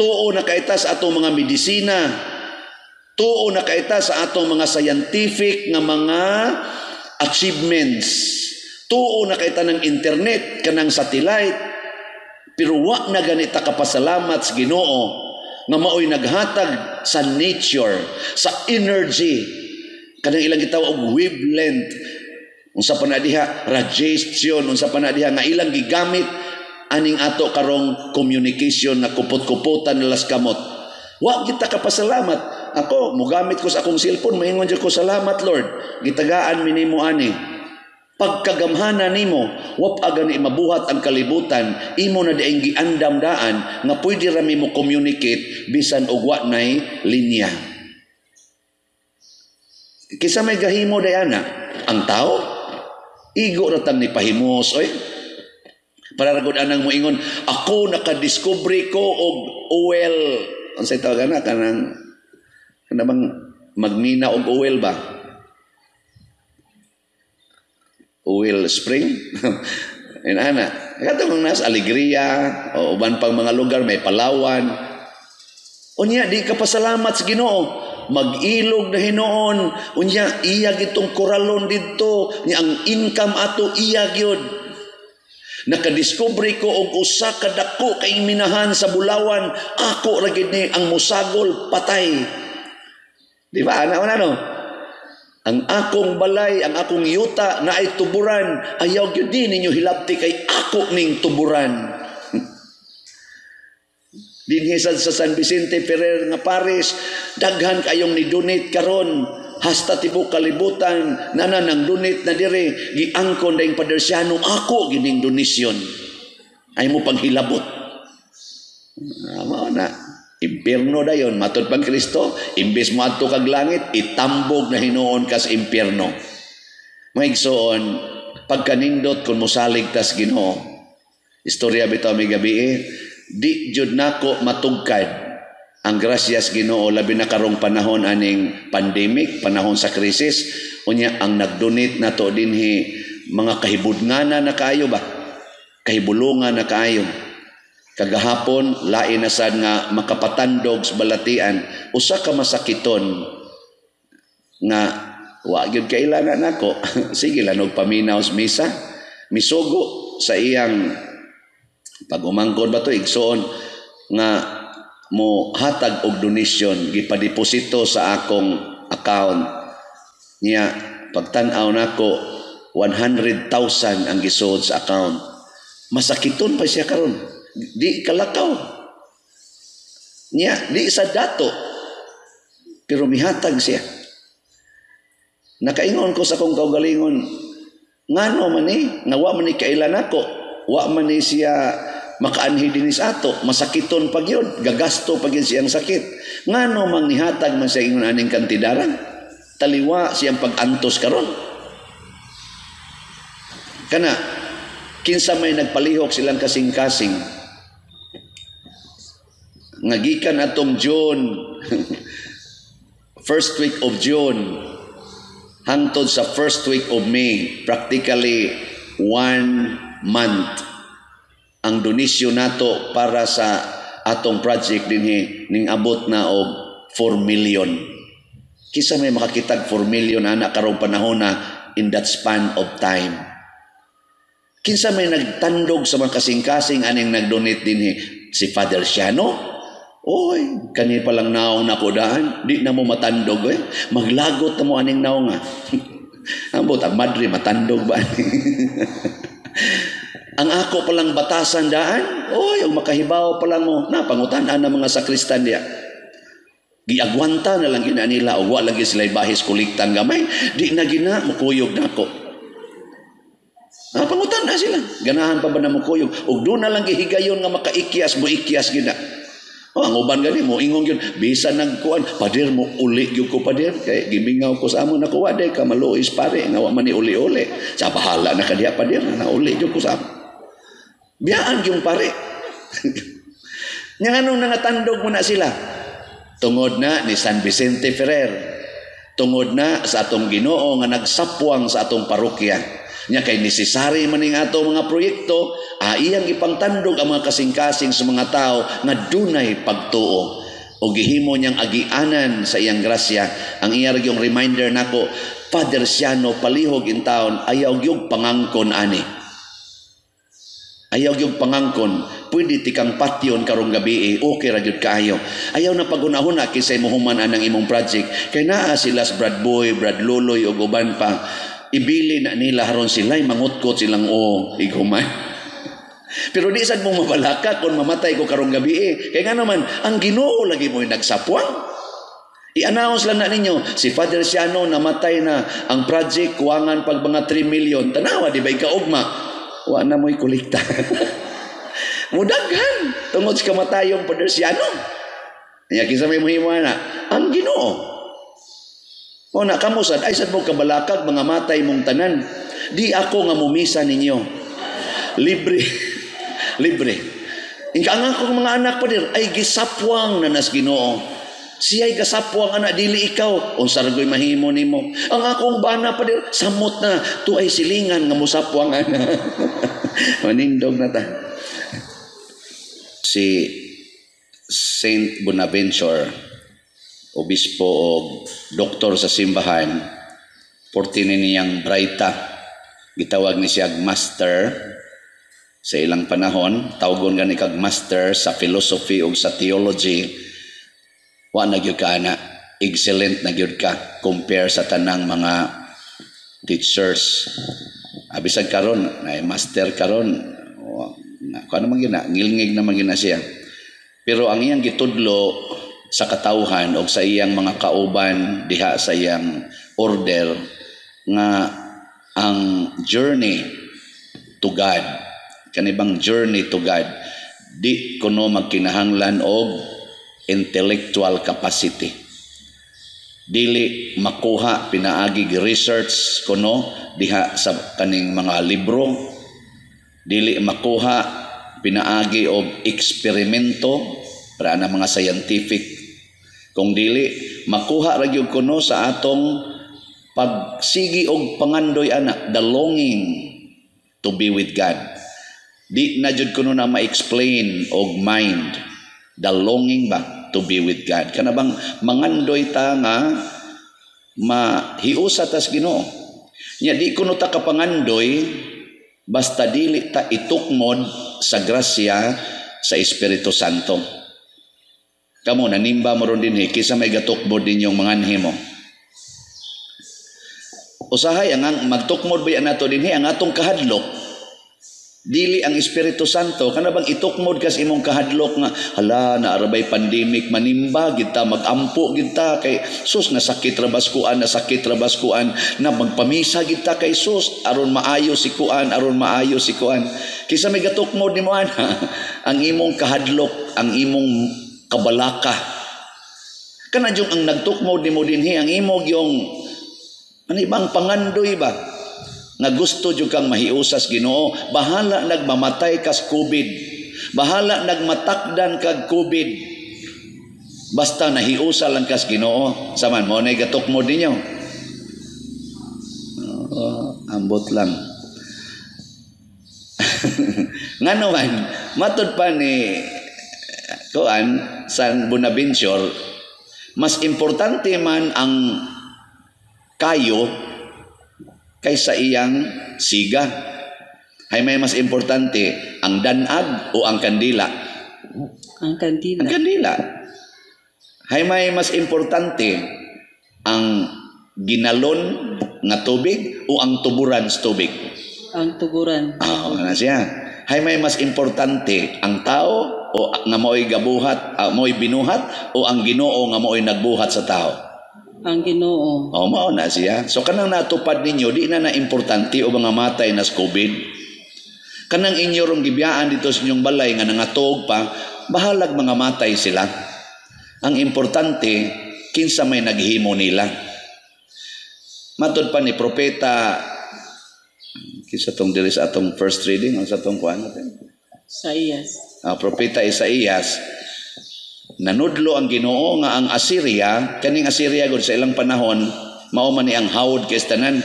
Tuo na kaita sa atong mga medisina. Tuo na kaita sa atong mga scientific nga mga achievements. Tuo na kaita ng internet, kanang satellite. Pero wa na ganita kapasalamat sa Ginoo nga maoy naghatag sa nature, sa energy, kanang ilang gitawag og wavelength, unsa pa na diha, radiation, unsa pa na diha nga ilang gigamit aning ato karong communication nga kupot-kupotan nalas kamot. Wa kita kapasalamat. Ako, mugamit ko sa akong cellphone, maingon jud ko, "Salamat, Lord. Gitagaan mi nimo ani." Pagkagamhana nimo, wa pa gani mabuhat ang kalibutan, imo na diay giandam daan nga pwede ra mo communicate bisan og wa nay linya. Kinsa may gahimo day ana? Ang tao? Igo ra tang nipahimos oy. Para ra gud anang moingon, ako nakadiskubre ko og oil. Unsay tawag ana kanang kanang magmina og oil ba? Oil spring. Inana. Katong nas Alegria o uban pang mga lugar may Palawan. Unya di ka pasalamat sa Ginoo. Mag-ilog na hinuon. Unya iya gitong koralon didto, nya ang income ato iya gyud. Nakadiskubre ko og usa ka dako kay minahan sa Bulawan, ako ra gid ni ang musagol patay. Di ba ana no? Ang akong balay, ang akong yuta na ay tuburan, ayaw gyud ni ninyo hilabti kay ako ning tuburan. Dinhi sa San Vicente Ferrer nga Paris, daghan kayong ni-donate karon hasta tibok kalibutan nana nang donate na dire giangkon daing Pader Siano, ako gining donasyon. Ay mo paghilabot. Mao na. Impierno dayon matud pang Kristo, imbes mo adto kag langit, itambog na hinuon ka sa impierno. Mga igsoon, pagkanindot kung mosalig tas Ginoo. Istorya bitaw mi gabi di jud nako matugkad ang grasyas Ginoo labi na karong panahon aning pandemic, panahon sa krisis. Unya ang nagdonate nato dinhi mga kahibudngana na kaayo ba? Kahibulungan na kaayo. Kagahapon lain na sad nga makapatandog sa balatian usa ka masakiton nga wa gyud kailana nako. Sige lang og paminaw sa misa, misugo sa iyang pag-umangkon ba to igsoon nga mo hatag og donation, gipadeposito sa akong account niya. Pagtan-aw nako 100,000 ang gisuod sa account. Masakiton pa siya karon, di kalakaw niya, di sa dato, pero mihatag siya. Nakaingon ko sa akong kaugalingon, ngano man ni nga wa man ni kailan nako, wa man ni siya makaanhi dinis ato, masakiton pag yun, gagasto pag yun siyang sakit. Ngano mang nihatag man siya ingon aning kantidaran, taliwa siyang pag-antos karon. Kana kinsa may nagpalihok silang kasing-kasing nga gikan atong June, first week of June hangtod sa first week of May, practically 1 month ang donasyon nato para sa atong project dinhi ning abot na og 4 million. Kinsa may makakitag 4 million ana karong panahon na in that span of time? Kinsa may nagtandog sa mga kasing-kasing aning nagdonate dinhi? Si Father Siano? Oy, kani pa lang naong nako daan, di na mo matandog eh. Maglagot na mo aning naong ah. Ambot ang madre matandog ba? Ang ako palang batasan daan, oy, ang makahibaw pa lang mo, napangutan-an ang mga sakristan diya. Giagwanta na lang gina nila, o wa lagi sila bahis kuliktan gamay, di na gina, mukuyog na ako. Napangutan na sila, ganahan pa ba na mukuyog? Og doon na lang gihigayon nga makaikyas, muikyas gina. O, ang uban gani, mo ingong yun, bisan nagkuan, pader mo, uli yun ko pader, kay gimingaw ko sa amo, nakuha day ka, maluis pare, nga wa man ni uli-uli. Sa bahala na kadiya pader, na uli yun ko sa amo. Biyaan yung pare. Nga anong nangatandog mo na sila? Tungod na ni San Vicente Ferrer. Tungod na sa atong Ginoo nga nagsapwang sa atong parokya. Nya kay necessary man ning ato mga proyekto, iyang ipangtandog ang mga kasing-kasing sa mga tao nga dunay pagtuo. O gihimo niyang agianan sa iyang grasya. Ang iya yung reminder nako, Father Siano palihog in town, ayaw gyud pangangkon ani. Ayaw gyud pangangkon, pwede tikang patyon karong gabi, okay ra gyud kaayo. Ayaw na pagunahuna kinsay mohuman anang imong project. Kay naa sila sa Brad Boy, Brad Loloy ug uban pa. Ibili na nila haron sila'y mangutkot silang o ighuman. Pero di sad mo mabalaka kung mamatay ko karong gabi. Kay nga naman, ang Ginoo lagi mo'y nagsapwang. I-announce lang na ninyo, si Father Siano namatay na, ang project kuwangan pag mga 3 million. Tanawa, di ba ikaugma? Wa na mo'y kolekta. Mudaghan tungod sa kamatayong Father Siano. Nya kinsa may muhimo na? Ang Ginoo. O na kamo sad ay sad mo kabalakag mga matay mong tanan. Di ako nga mumisa ninyo. Libre. Libre. Inka ang akong mga anak pa ay gisapwang na nas Ginoo. Siya'y gasapwang anak dili ikaw. Unsa ra goy mahimo nimo? Ang akong bana pa samot na tuay silingan nga mosapwang ana. Manindog na ta. Si Saint Bonaventure, obispo o doktor sa simbahan, porti ni niyang braita, gitawag ni siya master sa ilang panahon, tawgon gani kag master sa philosophy ug sa theology. Wa na gyud ka ana, excellent na gyud ka compare sa tanang mga teachers. Abisag karon, na master karon, kuan man gyud na, ngilngig na man gyud na siya. Pero ang iyang gitudlo sa katawhan o sa iyang mga kauban diha sa iyang order nga ang journey to God, kanibang journey to God, di kuno magkinahanglan og intellectual capacity. Dili makuha pinaagi research kuno diha sa kaning mga libro, dili makuha pinaagi og eksperimento para na mga scientific, kung dili makuha ra gyud kuno sa atong pagsigi og pangandoy ana, the longing to be with God. Di na jud kuno na ma-explain og mind, the longing ba to be with God. Kana bang mangandoy ta nga mahiusa tas Ginoo. Nya di kuno ta kapangandoy basta dili ta itukmod sa grasya sa Espiritu Santo. Kamo nanimba mo ron dinhi, kinsa may gatukmod ninyong manganhi mo? Usahay ang magtukmod ba nato dinhi ang atong kahadlok. Dili ang Espiritu Santo. Kana bang itukmod kas imong kahadlok nga hala na arabay pandemic, manimba gid ta, magampo gid ta kay sus nasakit ra baskuan, nasakit ra baskuan, na magpamisa gid ta kay sus aron maayo si kuan, aron maayo si kuan. Kinsa may gatukmod nimo ana? Ang imong kahadlok, ang imong kabalaka. Kana jung ang nagtukmod nimo dinhi ang imong yung ano ibang pangandoy ba? Nga gusto jud kang mahiusas Ginoo, bahala nagmamatay kas COVID, bahala nagmatakdan kag COVID, basta nahiusa lang kas Ginoo. Saman mo nay gatukmod ninyo. Ambot lang. Ngano man matud pa ni kuan San Bonaventure, mas importante man ang kayo kaysa iyang siga. Hay may mas importante ang danag o ang kandila? Ang kandila. Ang kandila. Hay may mas importante ang ginalon nga tubig o ang tuburan sa tubig? Ang tuburan. Ah, na siya. Hay may mas importante ang tao o nga mao'y gabuhat, mao'y binuhat o ang Ginoo nga mao'y nagbuhat sa tao? Ang Ginoo. O mao na siya. So kanang natupad ninyo di na na importante o mga matay na sa COVID. Kanang inyo rong gibiyaan dito sa inyong balay nga nangatog pa, bahalag mga matay sila. Ang importante kinsa may naghimo nila. Matod pa ni propeta kinsa tong diri sa atong first reading o sa atong kuan natin? Isaías. Propeta Isaías, nanudlo ang Ginoo nga ang Assyria, kaning Assyria gud sa ilang panahon, mao man ni ang hawod kay tanan.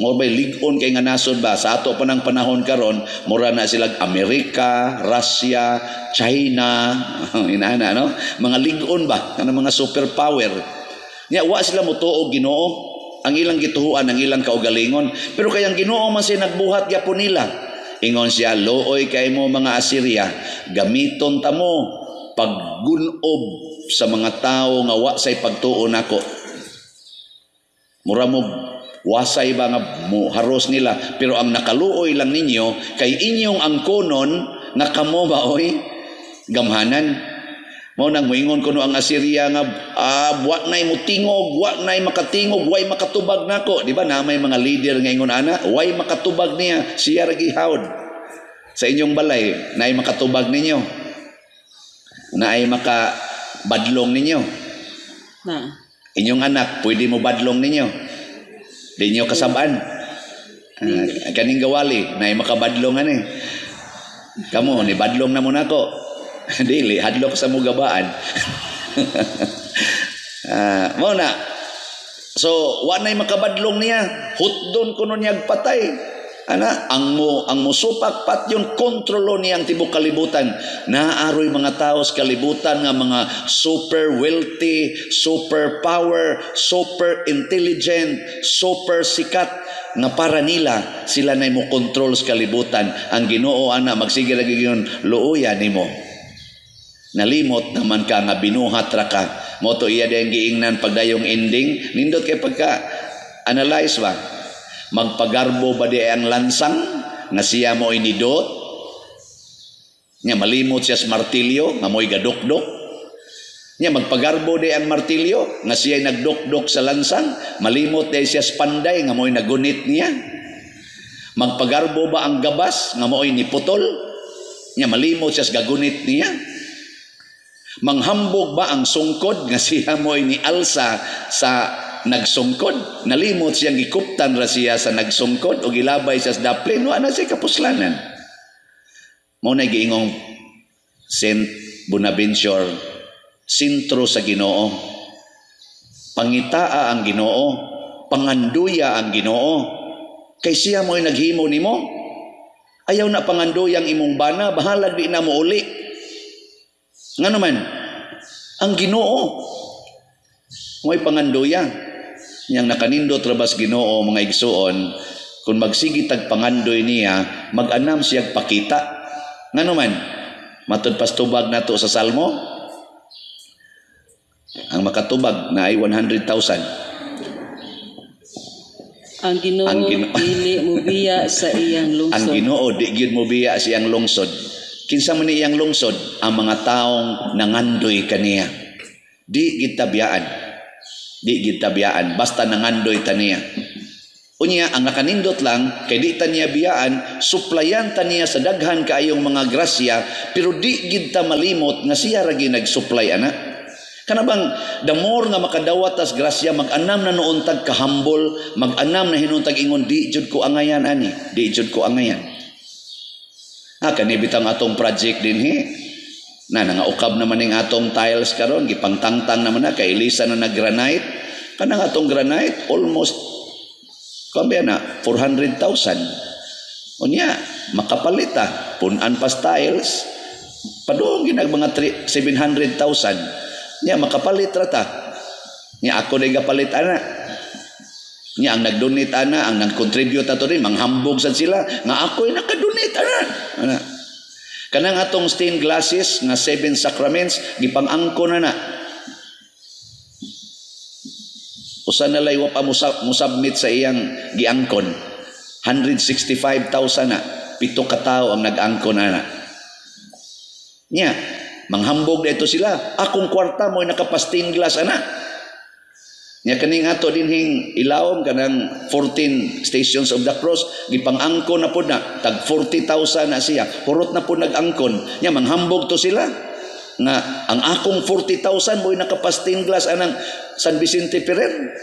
Mao bay lig-on kay nga nasod ba sa ato pa nang panahon karon, mura na sila Amerika, Russia, China, inana no? Mga lig-on ba kanang mga superpower. Nya wa sila motuo Ginoo, ang ilang gituhuan ang ilang kaugalingon, pero kay ang Ginoo man siya nagbuhat gyapon nila. Ingon siya, looy kay mo mga Assyria, gamiton ta mo paggunob sa mga tao nga wa say pagtuo nako. Mura mo wasay ba nga mo haros nila, pero ang nakaluoy lang ninyo kay inyong angkonon nga kamo maoy gamhanan. Mao nang moingon kuno ang Assyria nga wa nay motingog, wa nay makatingog, way makatubag nako, di ba? Na may mga leader nga ingon ana, way makatubag niya, siya ra gihawd. Sa inyong balay, naay makatubag ninyo? Naay makabadlong ninyo? Na. Inyong anak, pwede mo badlong ninyo? Di nyo kasabaan. Kaning gawali, naay makabadlong ani. Kamo, ni badlong na mo nako. Dili, hadlok sa mugabaan. Mao na. So, wa nay makabadlong niya. Hutdon kuno niya patay. Ana, ang musupak patyon, kontrolo niya ang tibok kalibutan. Naaroy mga tao sa kalibutan nga mga super wealthy, super power, super intelligent, super sikat nga para nila sila nay mo kontrol sa kalibutan. Ang Ginoo ana magsige ra gyud, luoya nimo. Nalimot naman ka nga binuhat ra ka. Mo to iya dayang giingnan pagdayong ending, nindot kay pagka analyze ba. Magpagarbo ba di ang lansang nga siya mo inidot? Nya malimot siya sa martilyo nga mo'y gadukdok. Nya magpagarbo di ang martilyo nga siya nagdukdok sa lansang, malimot di siya sa panday nga mo'y nagunit niya. Magpagarbo ba ang gabas nga mo'y niputol? Nya malimot siya sa gagunit niya. Manghambog ba ang sungkod nga siya mo'y nialsa sa nagsungkod? Nalimot siyang gikuptan ra siya sa nagsungkod o gilabay siya sa daplin, wa na siya kapuslanan. Mao na giingong Saint Bonaventure, sentro sa Ginoo. Pangitaa ang Ginoo, panganduya ang Ginoo. Kay siya mo'y naghimo nimo. Ayaw na panganduyang imong bana, bahalag di na mo uli. Ngano man, ang Ginoo mo'y panganduya. Niyang nakanindot rabas Ginoo, mga igsuon, kung magsigi tag pangandoy niya, mag-anam siyag pakita. Ngano man, matud pastubag nato sa Salmo, ang makatubag na ay 100,000. Ang Ginoo Ang Ginoo dili mobiya sa iyang lungsod. Ang Ginoo di gyud mobiya sa iyang lungsod. Kinsa man iyang lungsod? Ang mga taong nangandoy kaniya. Di gid tabiyaan. Di gid tabiyaan basta nangandoy ta niya. Unya ang nakanindot lang kay di ta niya biyaan, suplayan ta niya sa daghan kaayong mga grasya, pero di gid ta malimot nga siya ra gyud nagsupply ana. Kana bang the more nga makadawat tas grasya, mag-anam na noon tag kahambol, mag-anam na hinuon tag ingon, di jud ko angayan ani, di jud ko angayan. Ha, kani bitang atong project dinhi. Na nangaukab naman ning atong tiles karon, gipangtangtang naman na kay Elisa na nag-granite. Kanang atong granite almost kambi na 400,000. Unya, makapalit ah, punan pas tiles, padung ginag mga 700,000. Nya makapalit ra ta. Nya ako day gapalit ana. Nya ang nag-donate ana, ang nag-contribute ato din, manghambog sad sila nga ako'y naka-donate ana. Ana. Kanang atong stained glasses nga 7 sacraments gipang-angko na na. Usa na lay wa pa musubmit sa iyang giangkon. 165,000 na. 7 ka tawo ang nag-angkon ana. Nya manghambog dito sila, akong kwarta mo'y nakapastained glass ana. Nya kaning ato dinhing ilawom kanang 14 Stations of the Cross gipang-angkon na pod na tag 40,000 na siya. Hurot na pod nag-angkon. Nya manghambog to sila nga ang akong 40,000 mo'y nakapastained glass anang San Vicente Ferrer.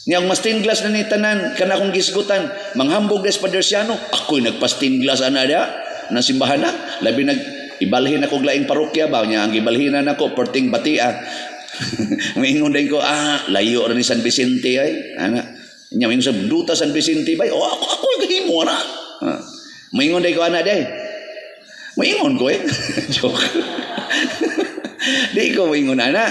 Nya ang stained glass na ni tanan kana akong gisgutan, manghambog des Padersiano, ako'y nagpa-stained glass ana dia na simbahan na. Labi nag ibalhin ako laing parokya ba nya ang gibalhinan nako perting batia. Maingon din ko, layo ra ni San Vicente ay. Ana. Nya maingon sa duta San Vicente bay. Oh, ako gahimo ana. Maingon din ko ana day. Maingon ko eh. Joke. Di ko maingon ana.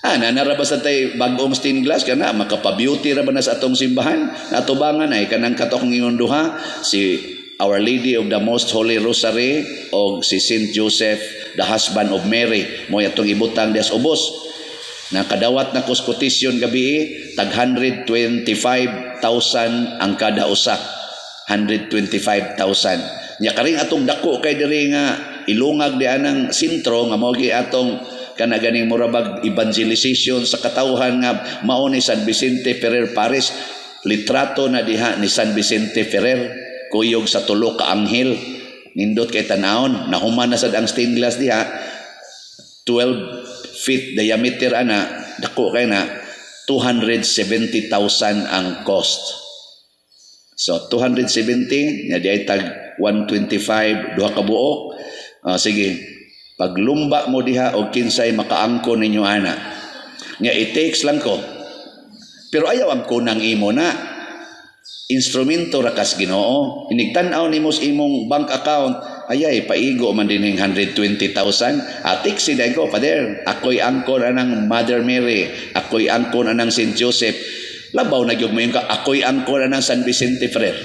Ana ra ba sa tay bag-ong stained glass kana makapa-beauty ra ba na sa atong simbahan? Natubangan ay kanang katok ingon duha si Our Lady of the Most Holy Rosary og si Saint Joseph, the husband of Mary, mo atong ibutang dias ubos. Nakadawat na kos quotation gabi, tag 125,000 ang kada usa. 125,000. Nya karing atong dako kay diri nga Ilungag di anang sentro nga mao gi atong kana ganing murabag evangelization sa katawhan nga mao ni San Vicente Ferrer Parish. Litrato na diha ni San Vicente Ferrer kuyog sa tulo ka anghel. Nindot kay tanawon, nahuman na sad ang stained glass diha. 12 feet diameter ana, dako kay na, 270,000 ang cost. So 270 nya di ay tag 125 duha ka buok. Sige, paglumba mo diha og kinsay makaangkon ninyo ana. Nya it takes lang ko. Pero ayaw ang kunang imo na. Instrumento ra kas Ginoo. Inigtan-aw nimo sa imong bank account, ayay paigo man dinhing 120,000. Atik si ko, Father, ako'y angkon anang Mother Mary, ako'y angkon anang Saint Joseph. Labaw na gyud mo yung ka, ako'y angkon anang San Vicente Ferrer.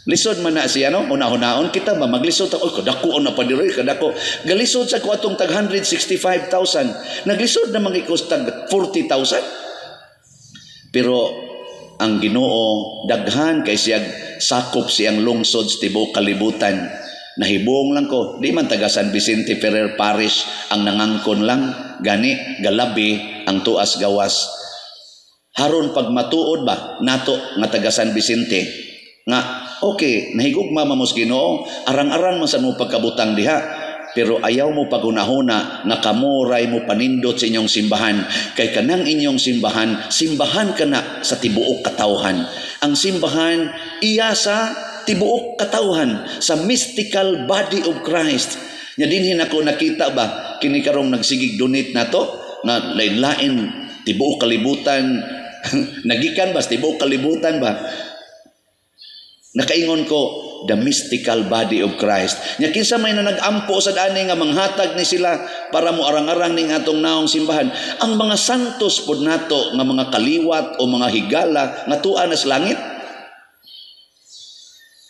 Lisod man na siya, no? Una-unaon kita ba? Maglisod ako, kadako na pa diri, kadako. Galisod sa ko atong tag 165,000. Naglisod na mga ikos tag 40,000. Pero ang Ginoo daghan kay siyag sakop siyang lungsod sa tibuok kalibutan. Nahibong lang ko, di man taga San Vicente Ferrer Parish ang nangangkon lang, gani galabi ang tuas gawas. Haron pag matuod ba nato nga taga San Vicente nga okay, nahigugma man mo Ginoo, arang-arang man sa mo pagkabutang diha, pero ayaw mo pagunahuna nga kamuray mo panindot sa inyong simbahan, kay kanang inyong simbahan, simbahan kana sa tibuok katawhan. Ang simbahan iya sa tibuok katawhan, sa mystical body of Christ. Nya dinhin ako nakita ba kini karong nagsigig donate nato nga lain-lain tibuok kalibutan nagikan ba sa tibuok kalibutan ba. Nakaingon ko, the mystical body of Christ. Nya kinsa may na nag-ampo sa dani nga manghatag ni sila para mo arang-arang ning atong naong simbahan. Ang mga santos pod nato nga mga kaliwat o mga higala nga tua na sa langit.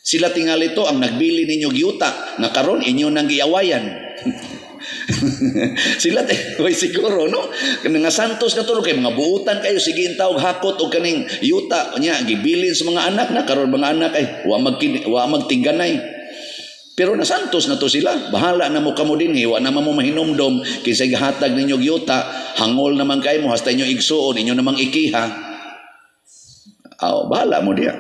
Sila tingali to ang nagbili ninyo giyuta nga karon inyo nang giawayan. Sila oy siguro no nga santos na to kay mga buutan kayo, sige intawg hakot og kaning yuta nya gibilin sa mga anak na karon mga anak ay wa magtingganay. Pero nasantos na to sila, bahala na mo kamo dinhi, wa na mo mahinumdom kinsay gihatag ninyo yuta, hangol naman kay mo hasta inyo igsuon inyo namang ikiha. Aw, bahala mo diya.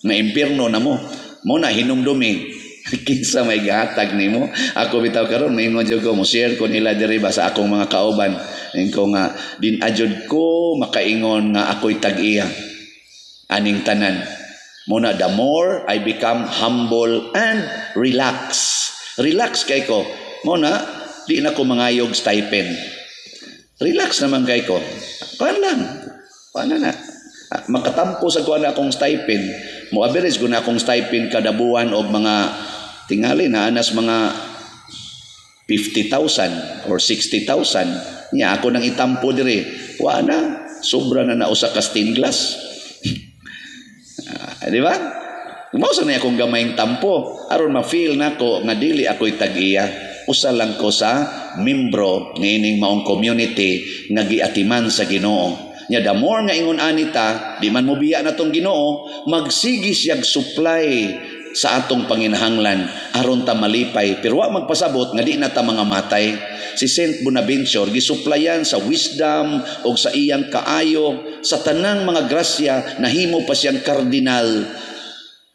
Na impierno na mo. Mo na hinumdumi kinsa may gihatag nimo. Ako bitaw karon maingon jud ko, mo share ko nila diri ba sa akong mga kauban. Ingon ko nga din ajud ko makaingon nga ako'y tag-iya aning tanan. Mo na the more I become humble and relax. Relax kay ko. Mo na di na ko mangayog stipend. Relax naman kay ko. Kuan lang. Kuan na. Makatampo sa kuan akong stipend. Mo average ko na akong stipend kada buwan og mga tingali na anas mga 50,000 or 60,000. Nya ako nang itampo diri. Wa na, sobra na na usa ka stained glass. Di ba? Mao sa na akong gamayng tampo aron ma-feel nako nga dili ako'y tag-iya. Usa lang ko sa membro niining maong community nga giatiman sa Ginoo. Nya the more nga ingon ani ta, di man mo biya natong Ginoo, magsigi siyag supply sa atong panginahanglan aron ta malipay. Pero wa magpasabot nga di na ta mga matay. Si Saint Bonaventure gisuplayan sa wisdom og sa iyang kaayo sa tanang mga grasya, nahimo pa siyang kardinal,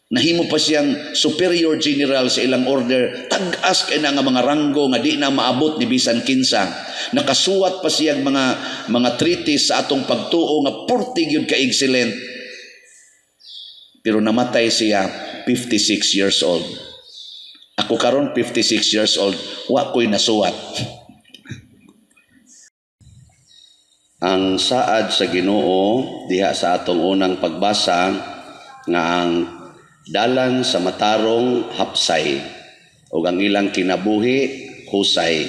nahimo pa siyang superior general sa ilang order. Tag-as kay na nga mga ranggo nga di na maabot ni bisan kinsa. Nakasuwat pa siyang mga treatise sa atong pagtuo nga purti gyud ka excellent. Pero namatay siya 56 years old. Ako karon 56 years old, wa ko'y nasuwat. Ang saad sa Ginoo diha sa atong unang pagbasa nga ang dalan sa matarong hapsay ug ang ilang kinabuhi husay.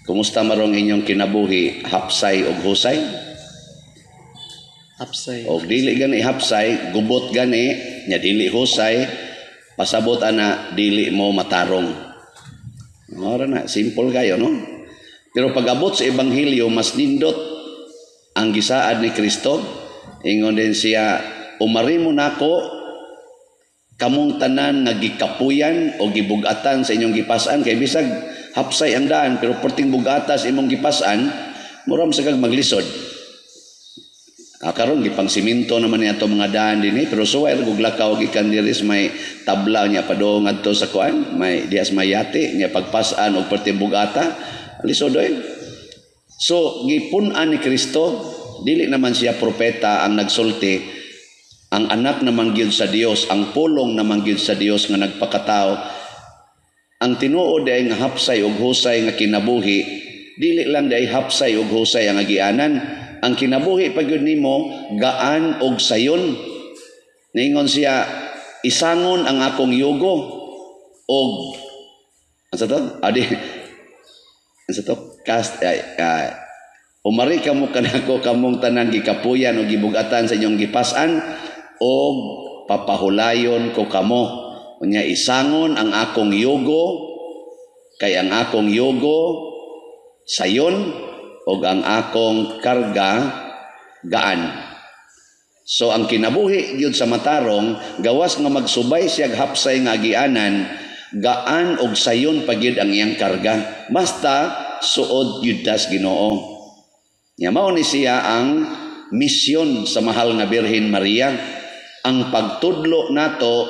Kumusta marong inyong kinabuhi, hapsay ug husay? Hapsay. Og dili gani hapsay, gubot gani, nya dili husay, pasabot ana dili mo matarong. Ora na, simple kayo, no? Pero pag-abot sa ebanghelyo, mas nindot ang gisaad ni Kristo. Ingon din siya, umari mo nako Kamong tanan nga gikapuyan o gibugatan sa inyong gipasan, kay bisag hapsay ang daan pero perting bugata sa imong gipasan, mura man sa kag maglisod. Ah, karon gipang simento naman ni ato mga daan dinhi, pero suway ra gug lakaw gikan diri sa may tabla nya padung ngadto sa kuan, may dias may yate nya, pagpasan og perting bugata, lisod oy. So gipun-an ni Kristo, dili naman siya propeta ang nagsulti, ang anak naman gyud sa Dios, ang pulong naman gyud sa Dios nga nagpakatao. Ang tinuod ay nga hapsay ug husay nga kinabuhi, dili lang day hapsay ug husay ang agianan. Ang kinabuhi pa gyud nimo gaan og sayon. Ningon siya, "Isangon ang akong yugo og," ano to? Adi, ano to? Cast ay, "Umari kamo kanako, kamong tanan gikapuyan o gibugatan sa inyong gipasan, og papahulayon ko kamo. Unya isangon ang akong yugo, kay ang akong yugo sayon og ang akong karga gaan." So ang kinabuhi gyud sa matarong, gawas nga magsubay siya hapsay nga agianan, gaan og sayon pa gyud ang iyang karga. Basta suod gyud tas Ginoo. Nya mao ni siya ang misyon sa mahal nga Birhen Maria, ang pagtudlo nato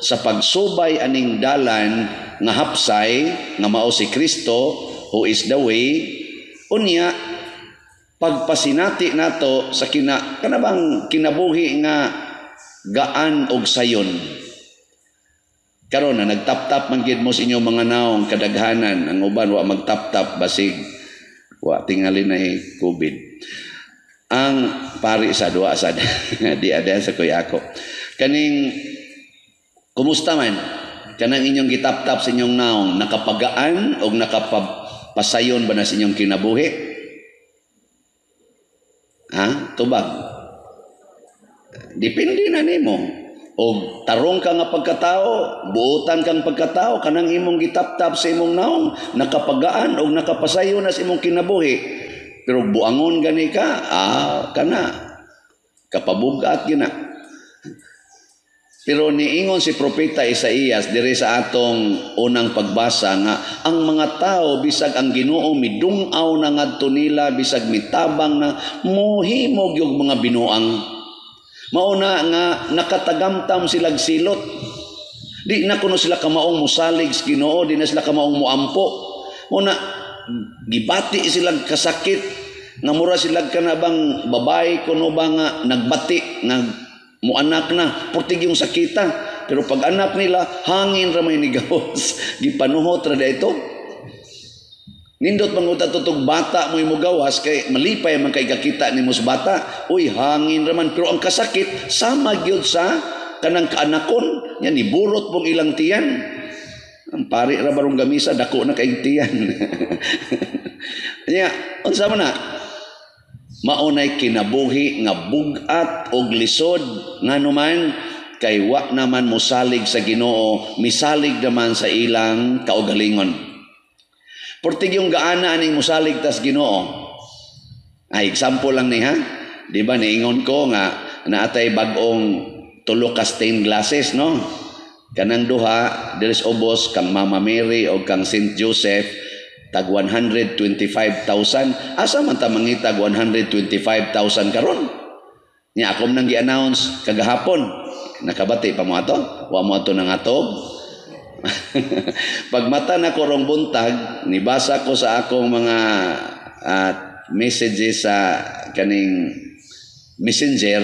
sa pagsubay aning dalan nga hapsay nga mao si Kristo, who is the way. Unya pagpasinati nato sa kina kanabang kinabuhi nga gaan og sayon. Karon na nagtap-tap man gid mo sa inyong mga naong kadaghanan, ang uban wa magtap-tap, basig wa tingali na COVID. Ang pari sa duwa sa di ada sa kuya ako. Kaning kumusta man kanang inyong gitap-tap sa inyong naong, nakapagaan og nakapasayon ba na sa inyong kinabuhi? Ha? Tubag. Depende na nimo. O tarong ka nga pagkatao, buotan kang pagkatao, kanang imong gitap-tap sa imong naong, nakapagaan o nakapasayon na sa imong kinabuhi. Pero buangon gani ka, ah, kana, kapabugat gina. Pero niingon si Propeta Isaías diri sa atong unang pagbasa nga ang mga tao, bisag ang Ginoo midungaw na ngadto nila, bisag mitabang na, mohimo gyud mga binuang. Mauna nga nakatagamtam silag silot. Di na kuno sila kamaong musalig sa Ginoo, di na sila kamaong muampo. Muna gibati silang kasakit nga mura sila kanabang babae kuno ba nga nagbati nga muanak na, purtig yung sakita, pero pag anak nila, hangin ra may nigawas, gipanuhot ra ito. Nindot manguta tutog bata mo gawas kay malipay man kay kakita nimo sa bata, uy, hangin ra man, pero ang kasakit sama gyud sa kanang kaanakon nya, niburot pong ilang tiyan. Ang pari ra barong gamisa, dako na kay tiyan nya. Unsa man na maunay kinabuhi nga bug-at og lisod, nganuman kay wa naman mosalig sa Ginoo, misalig naman sa ilang kaugalingon. Portig yung gaana aning mosalig tas Ginoo. Ay, example lang ni ha. Di ba niingon ko nga naatay bag-ong tulo ka stained glasses, no? Kanang duha diri sa ubos, kang Mama Mary o kang Saint Joseph, tag 125,000. Asa man ta mangitag 125,000 karon? Nya ako nang gi-announce kagahapon. Nakabati pa mo ato? Wa mo ato nang atog? Pagmata na ko rong buntag, nibasa ko sa akong mga messages sa kaning Messenger,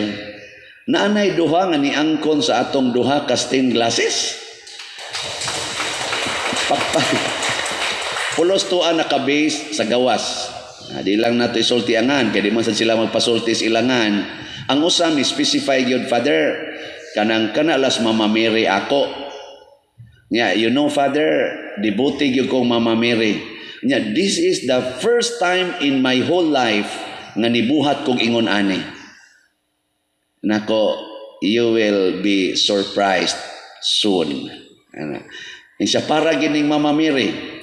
naanay duha nga niangkon sa atong duha ka stained glasses. Pakpa. Pulos tuwa naka-base sa gawas. Di lang nato isulti angan, kay di man sad sila magpasulti sa ilangan. Ang usa mi specify gyud, "Father, kanang kanalas Mama Mary ako." Nya, "You know, Father, devoted gyud kong Mama Mary." Nya, "This is the first time in my whole life nga nibuhat kog ingon ani." Nako, "You will be surprised soon." Ana. Siya, "Para gining Mama Mary."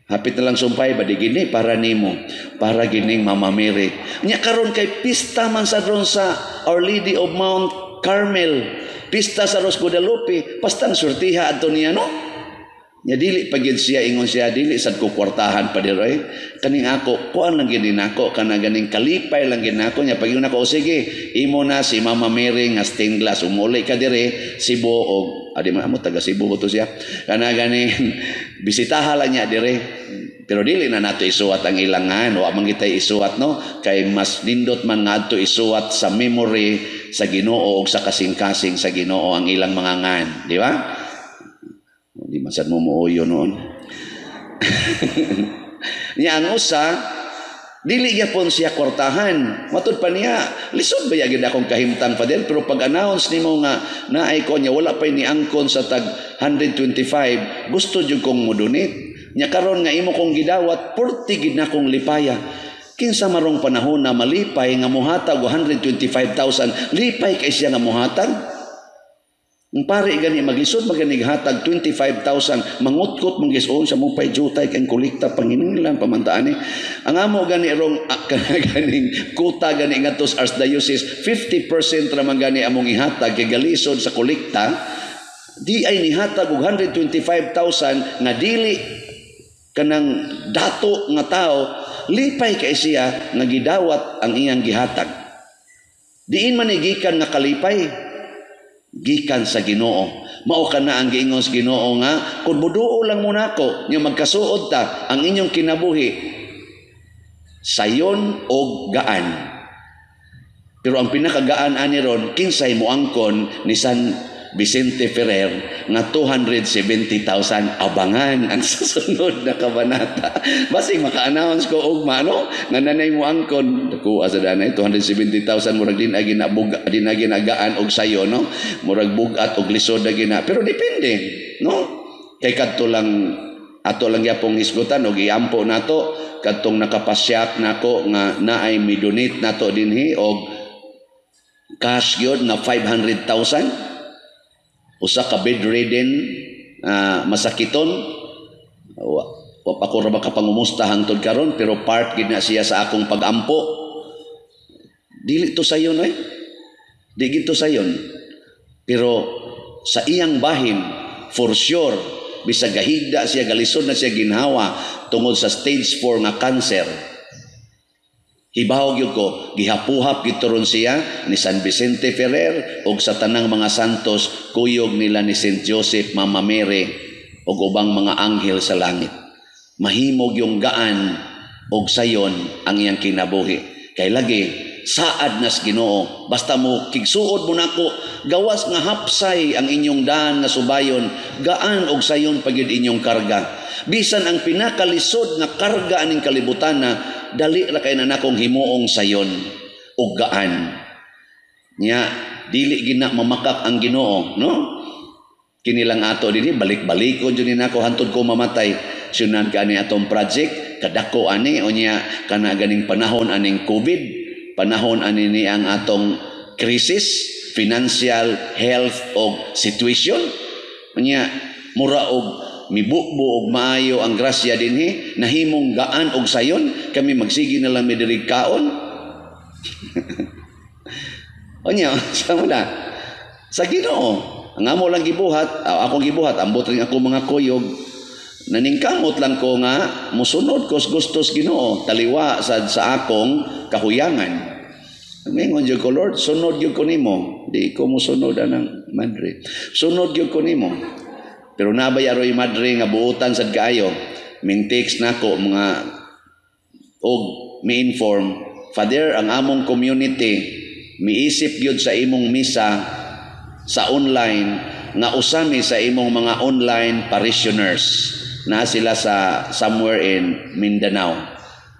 Hapit na lang sumpay ba di gini para nimo, para gining Mama Mary. Nya karon kay pista man sa ron sa Our Lady of Mount Carmel, pista sa Rose Guadalupe, pastang surtiha adto niya, no? Nya dili pa gyud siya, ingon siya, "Dili sad ko kwartahan pa diroy. Kaning ako, kuan lang gyud nako, kana ganing kalipay lang gyud nako." Nya pag nako, "Sige, imo na si Mama Mary nga stained glass, umuli ka dire Cebu og adi man amo taga Cebu to siya. Kana ganing bisitaha lang niya dire." Pero dili na nato isuwat ang ilangan, wa man kitay isuwat, no, kay mas nindot man ngadto isuwat sa memory sa Ginoo ug sa kasing-kasing sa Ginoo ang ilang mga ngan, di ba? Di man sad mo muuyo noon. Niya ang usa, dili gyapon siya kwartahan. Matud pa niya, "Lisod ba gyud akong kahimtang, Father, pero pag announce nimo nga naay ko niya, wala pay ni angkon sa tag 125, gusto jud kong mo-donate. Nya karon nga imo kong gidawat, purti gid na kong lipaya." Kinsa marong panahon na malipay nga muhatag og 125,000, lipay kay siya nga muhatag. Ang pare gani maglisod maganig hatag 25,000, mangutkot manggisoon sa mo pay jutay kay kolekta panginahanglan pamantaan ni. Ang amo gani rong ganing kuta gani ngadto sa Archdiocese, 50% ra man gani among ihatag kay galisod sa kolekta. Di ay nihatag og 125,000 nga dili kanang dato nga tao, lipay kay siya nga gidawat ang iyang gihatag. Diin man ni gikan nga kalipay? Gikan sa Ginoo. Mao kana ang giingon sa Ginoo nga kung muduo lang mo nako nya magkasuod ta ang inyong kinabuhi sayon og gaan. Pero ang pinakagaan ani ron, kinsay moangkon ni San Vicente Ferrer nga 270,000? Abangan ang susunod na kabanata. Basig maka-announce ko og mano nga nanay mo angkon. Dako sa danay 270,000, murag din ay ginabug din ay ginagaan og sayo, no? Murag bugat og lisod na gina. Pero depende, no? Kay kadto lang ato lang gyapong hisgutan og iampo nato kadtong nakapasyak nako nga naay mi-donate nato dinhi og cash gyud nga 500,000, usa ka bedridden masakiton. Wa pa ko ra makapangumusta hangtod karon, pero part gid na siya sa akong pagampo. Dili to sayon oy, di gid to sayon, pero sa iyang bahin, for sure, bisag gahigda siya, galisod na siya ginhawa tungod sa stage 4 nga cancer, hibaw gyud ko gihapuhap gyud ron siya ni San Vicente Ferrer ug sa tanang mga santos, kuyog nila ni Saint Joseph, Mama Mary ug ubang mga anghel sa langit. Mahimog yung gaan og sayon ang iyang kinabuhi. Kay lagi saad nas Ginoo, basta mo kigsuod mo nako, gawas nga hapsay ang inyong daan nga subayon, gaan og sayon pagyud inyong karga. Bisan ang pinakalisod nga karga aning kalibutan na dali ra kay na nakong himuong sayon og gaan. Nya dili gina mamakak ang Ginoo, no? Kini lang ato dinhi, balik-balikon jud ni nako hantod ko mamatay. Sunan ka ani atong project kadako ani, unya kana ganing panahon aning COVID, panahon ani ni ang atong crisis financial, health og situation. Unya mura og mibubo og maayo ang grasya dinhi, nahimong gaan og sayon, kami magsige na lang mi diri kaon. Unya sa mo na sa Ginoo. Ang amo lang gibuhat, akong gibuhat, ambot rin ako mga kuyog, naningkamot lang ko nga musunod ko sa gustos Ginoo, taliwa sad sa akong kahuyangan. Mingon jud ko, "Lord, sunod jud ko nimo. Di ko musunod anang madre. Sunod jud ko nimo." Pero nabay aroy madre nga buutan sad kaayo. Ming text nako mga og mi-inform, "Father, ang among community miisip gyud sa imong misa sa online nga usami sa imong mga online parishioners na sila sa somewhere in Mindanao.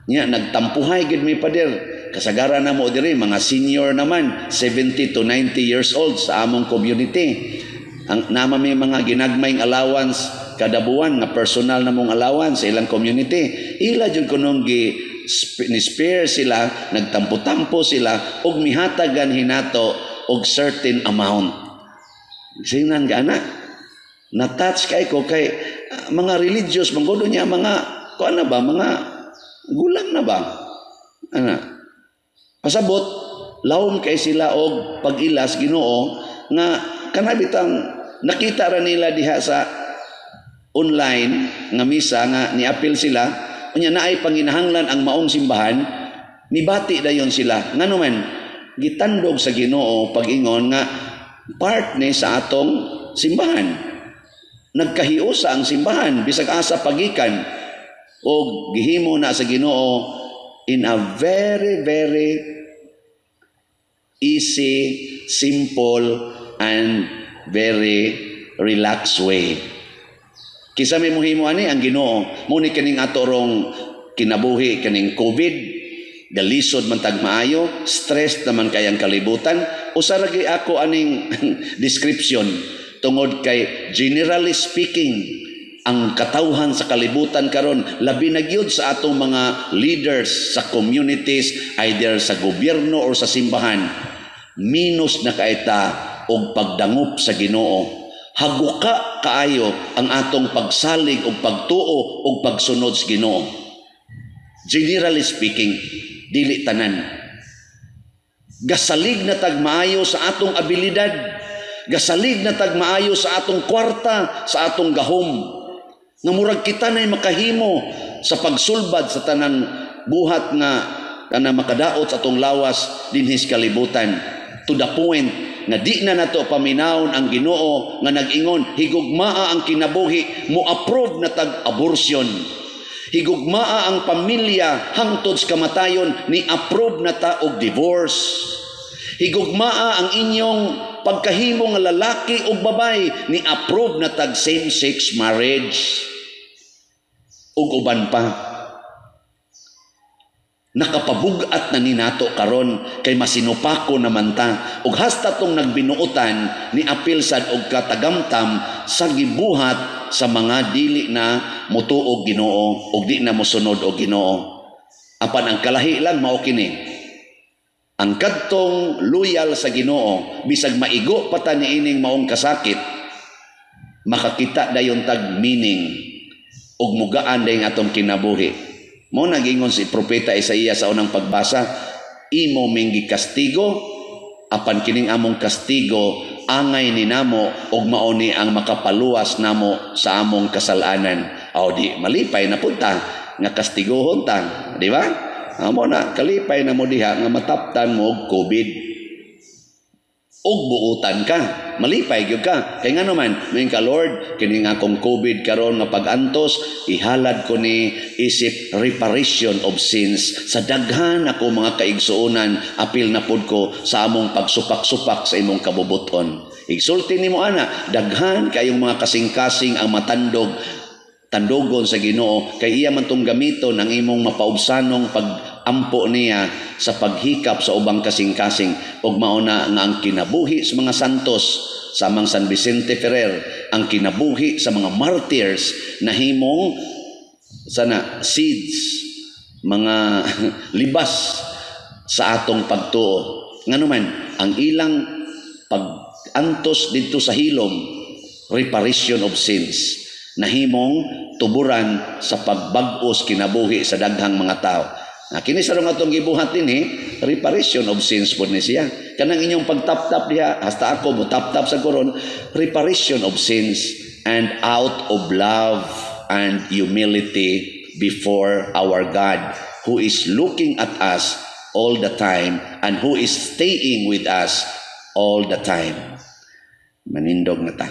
Nya nagtampuhay gid mi, Pader. Kasagaran na mo diri mga senior naman, 70 to 90 years old sa among community. Ang nama may mga ginagmayng allowance kada buwan nga personal na mong allowance sa ilang community. Ila jud kunong gi ni spare sila, nagtampo-tampo sila og mihatagan hinato og certain amount." Sinan ka na. Na-touch kay ko kay mga religious manggodo niya, mga kuan na ba, mga gulang na ba? Ana. Pasabot Lawom kay sila og pag-ilas Ginoo nga kana bitang nakita ra nila diha sa online nga misa nga niapil sila, unya naay panginahanglan ang maong simbahan, mibati dayon sila. Ngano man gitandog sa Ginoo pag-ingon nga part ni sa atong simbahan. Nagkahiusa ang simbahan bisag asa pagikan, og gihimo na sa Ginoo in a very, very easy, simple and very relaxed way. Kinsa may mohimo ani? Ang Ginoo. Mao ni kaning ato rong kinabuhi kaning COVID, galisod man tag maayo, stress naman kay ang kalibutan. Usa ra ako aning description tungod kay generally speaking, ang katawhan sa kalibutan karon, labi na gyud sa atong mga leaders sa communities, either sa gobyerno or sa simbahan, minus na kaita og pagdangop sa Ginoo. Haguka kaayo ang atong pagsalig og pagtuo og pagsunod sa Ginoo. Generally speaking, dili tanan. Gasalig na tag maayo sa atong abilidad, gasalig na tag maayo sa atong kwarta, sa atong gahom, nga murag kita na'y makahimo sa pagsulbad sa tanang buhat nga kana makadaot sa atong lawas dinhi sa kalibutan, to the point nga di na nato paminawon ang Ginoo nga nag-ingon, "Higugmaa ang kinabuhi." Mo approve na tag abortion. "Higugmaa ang pamilya hangtod sa kamatayon." Ni approve na ta og divorce. "Higugmaa ang inyong pagkahimo nga lalaki ug babay." Ni approve na tag same-sex marriage ug uban pa. Nakapabug-at na ni nato karon kay masinupako naman ta, ug hasta tong nagbinuotan ni apil sad og katagamtam sa gibuhat sa mga dili na mutuo og Ginoo ug di na mosunod og Ginoo. Apan ang kalahi lang mao kini: ang kadtong loyal sa Ginoo, bisag maigo pa ta niining maong kasakit, makakita dayon tag meaning ug mugaan dayon atong kinabuhi. Mao nagingon si Propeta Isaiah sa unang pagbasa, "Imo ming gikastigo, apan kining among kastigo angay ni namo ug mao ni ang makapaluwas namo sa among kasalanan." Aw di malipay na punta nga kastiguhon ta, di ba? Amo na kalipay na mo diha nga mataptan mo og COVID ug buutan ka. Malipay gyud ka. Kay ngano man, moingon ka, "Lord, kini nga akong COVID karon nga pag-antos, ihalad ko ni isip reparation of sins sa daghan ako mga kaigsuonan, apil na pud ko sa among pagsupak-supak sa imong kabubuton." Igsulti nimo ana, daghan kayong mga kasing-kasing ang matandog tandogon sa Ginoo kay iya man tong gamiton ang imong mapaubsanong pag-ampo niya sa paghikap sa ubang kasing-kasing. Ug mao na nga ang kinabuhi sa mga santos samang San Vicente Ferrer, ang kinabuhi sa mga martyrs, nahimong sana seeds, mga libas sa atong pagtuo. Ngano man ang ilang pag-antos didto sa hilom, reparation of sins, nahimong tuburan sa pagbag-os kinabuhi sa daghang mga tao. Na kini sa atong gibuhat dinhi, reparation of sins pod ni siya. Kanang inyong pagtap-tap diha, hasta ako mo tap-tap sa koron, reparation of sins and out of love and humility before our God who is looking at us all the time and who is staying with us all the time. Manindog na ta.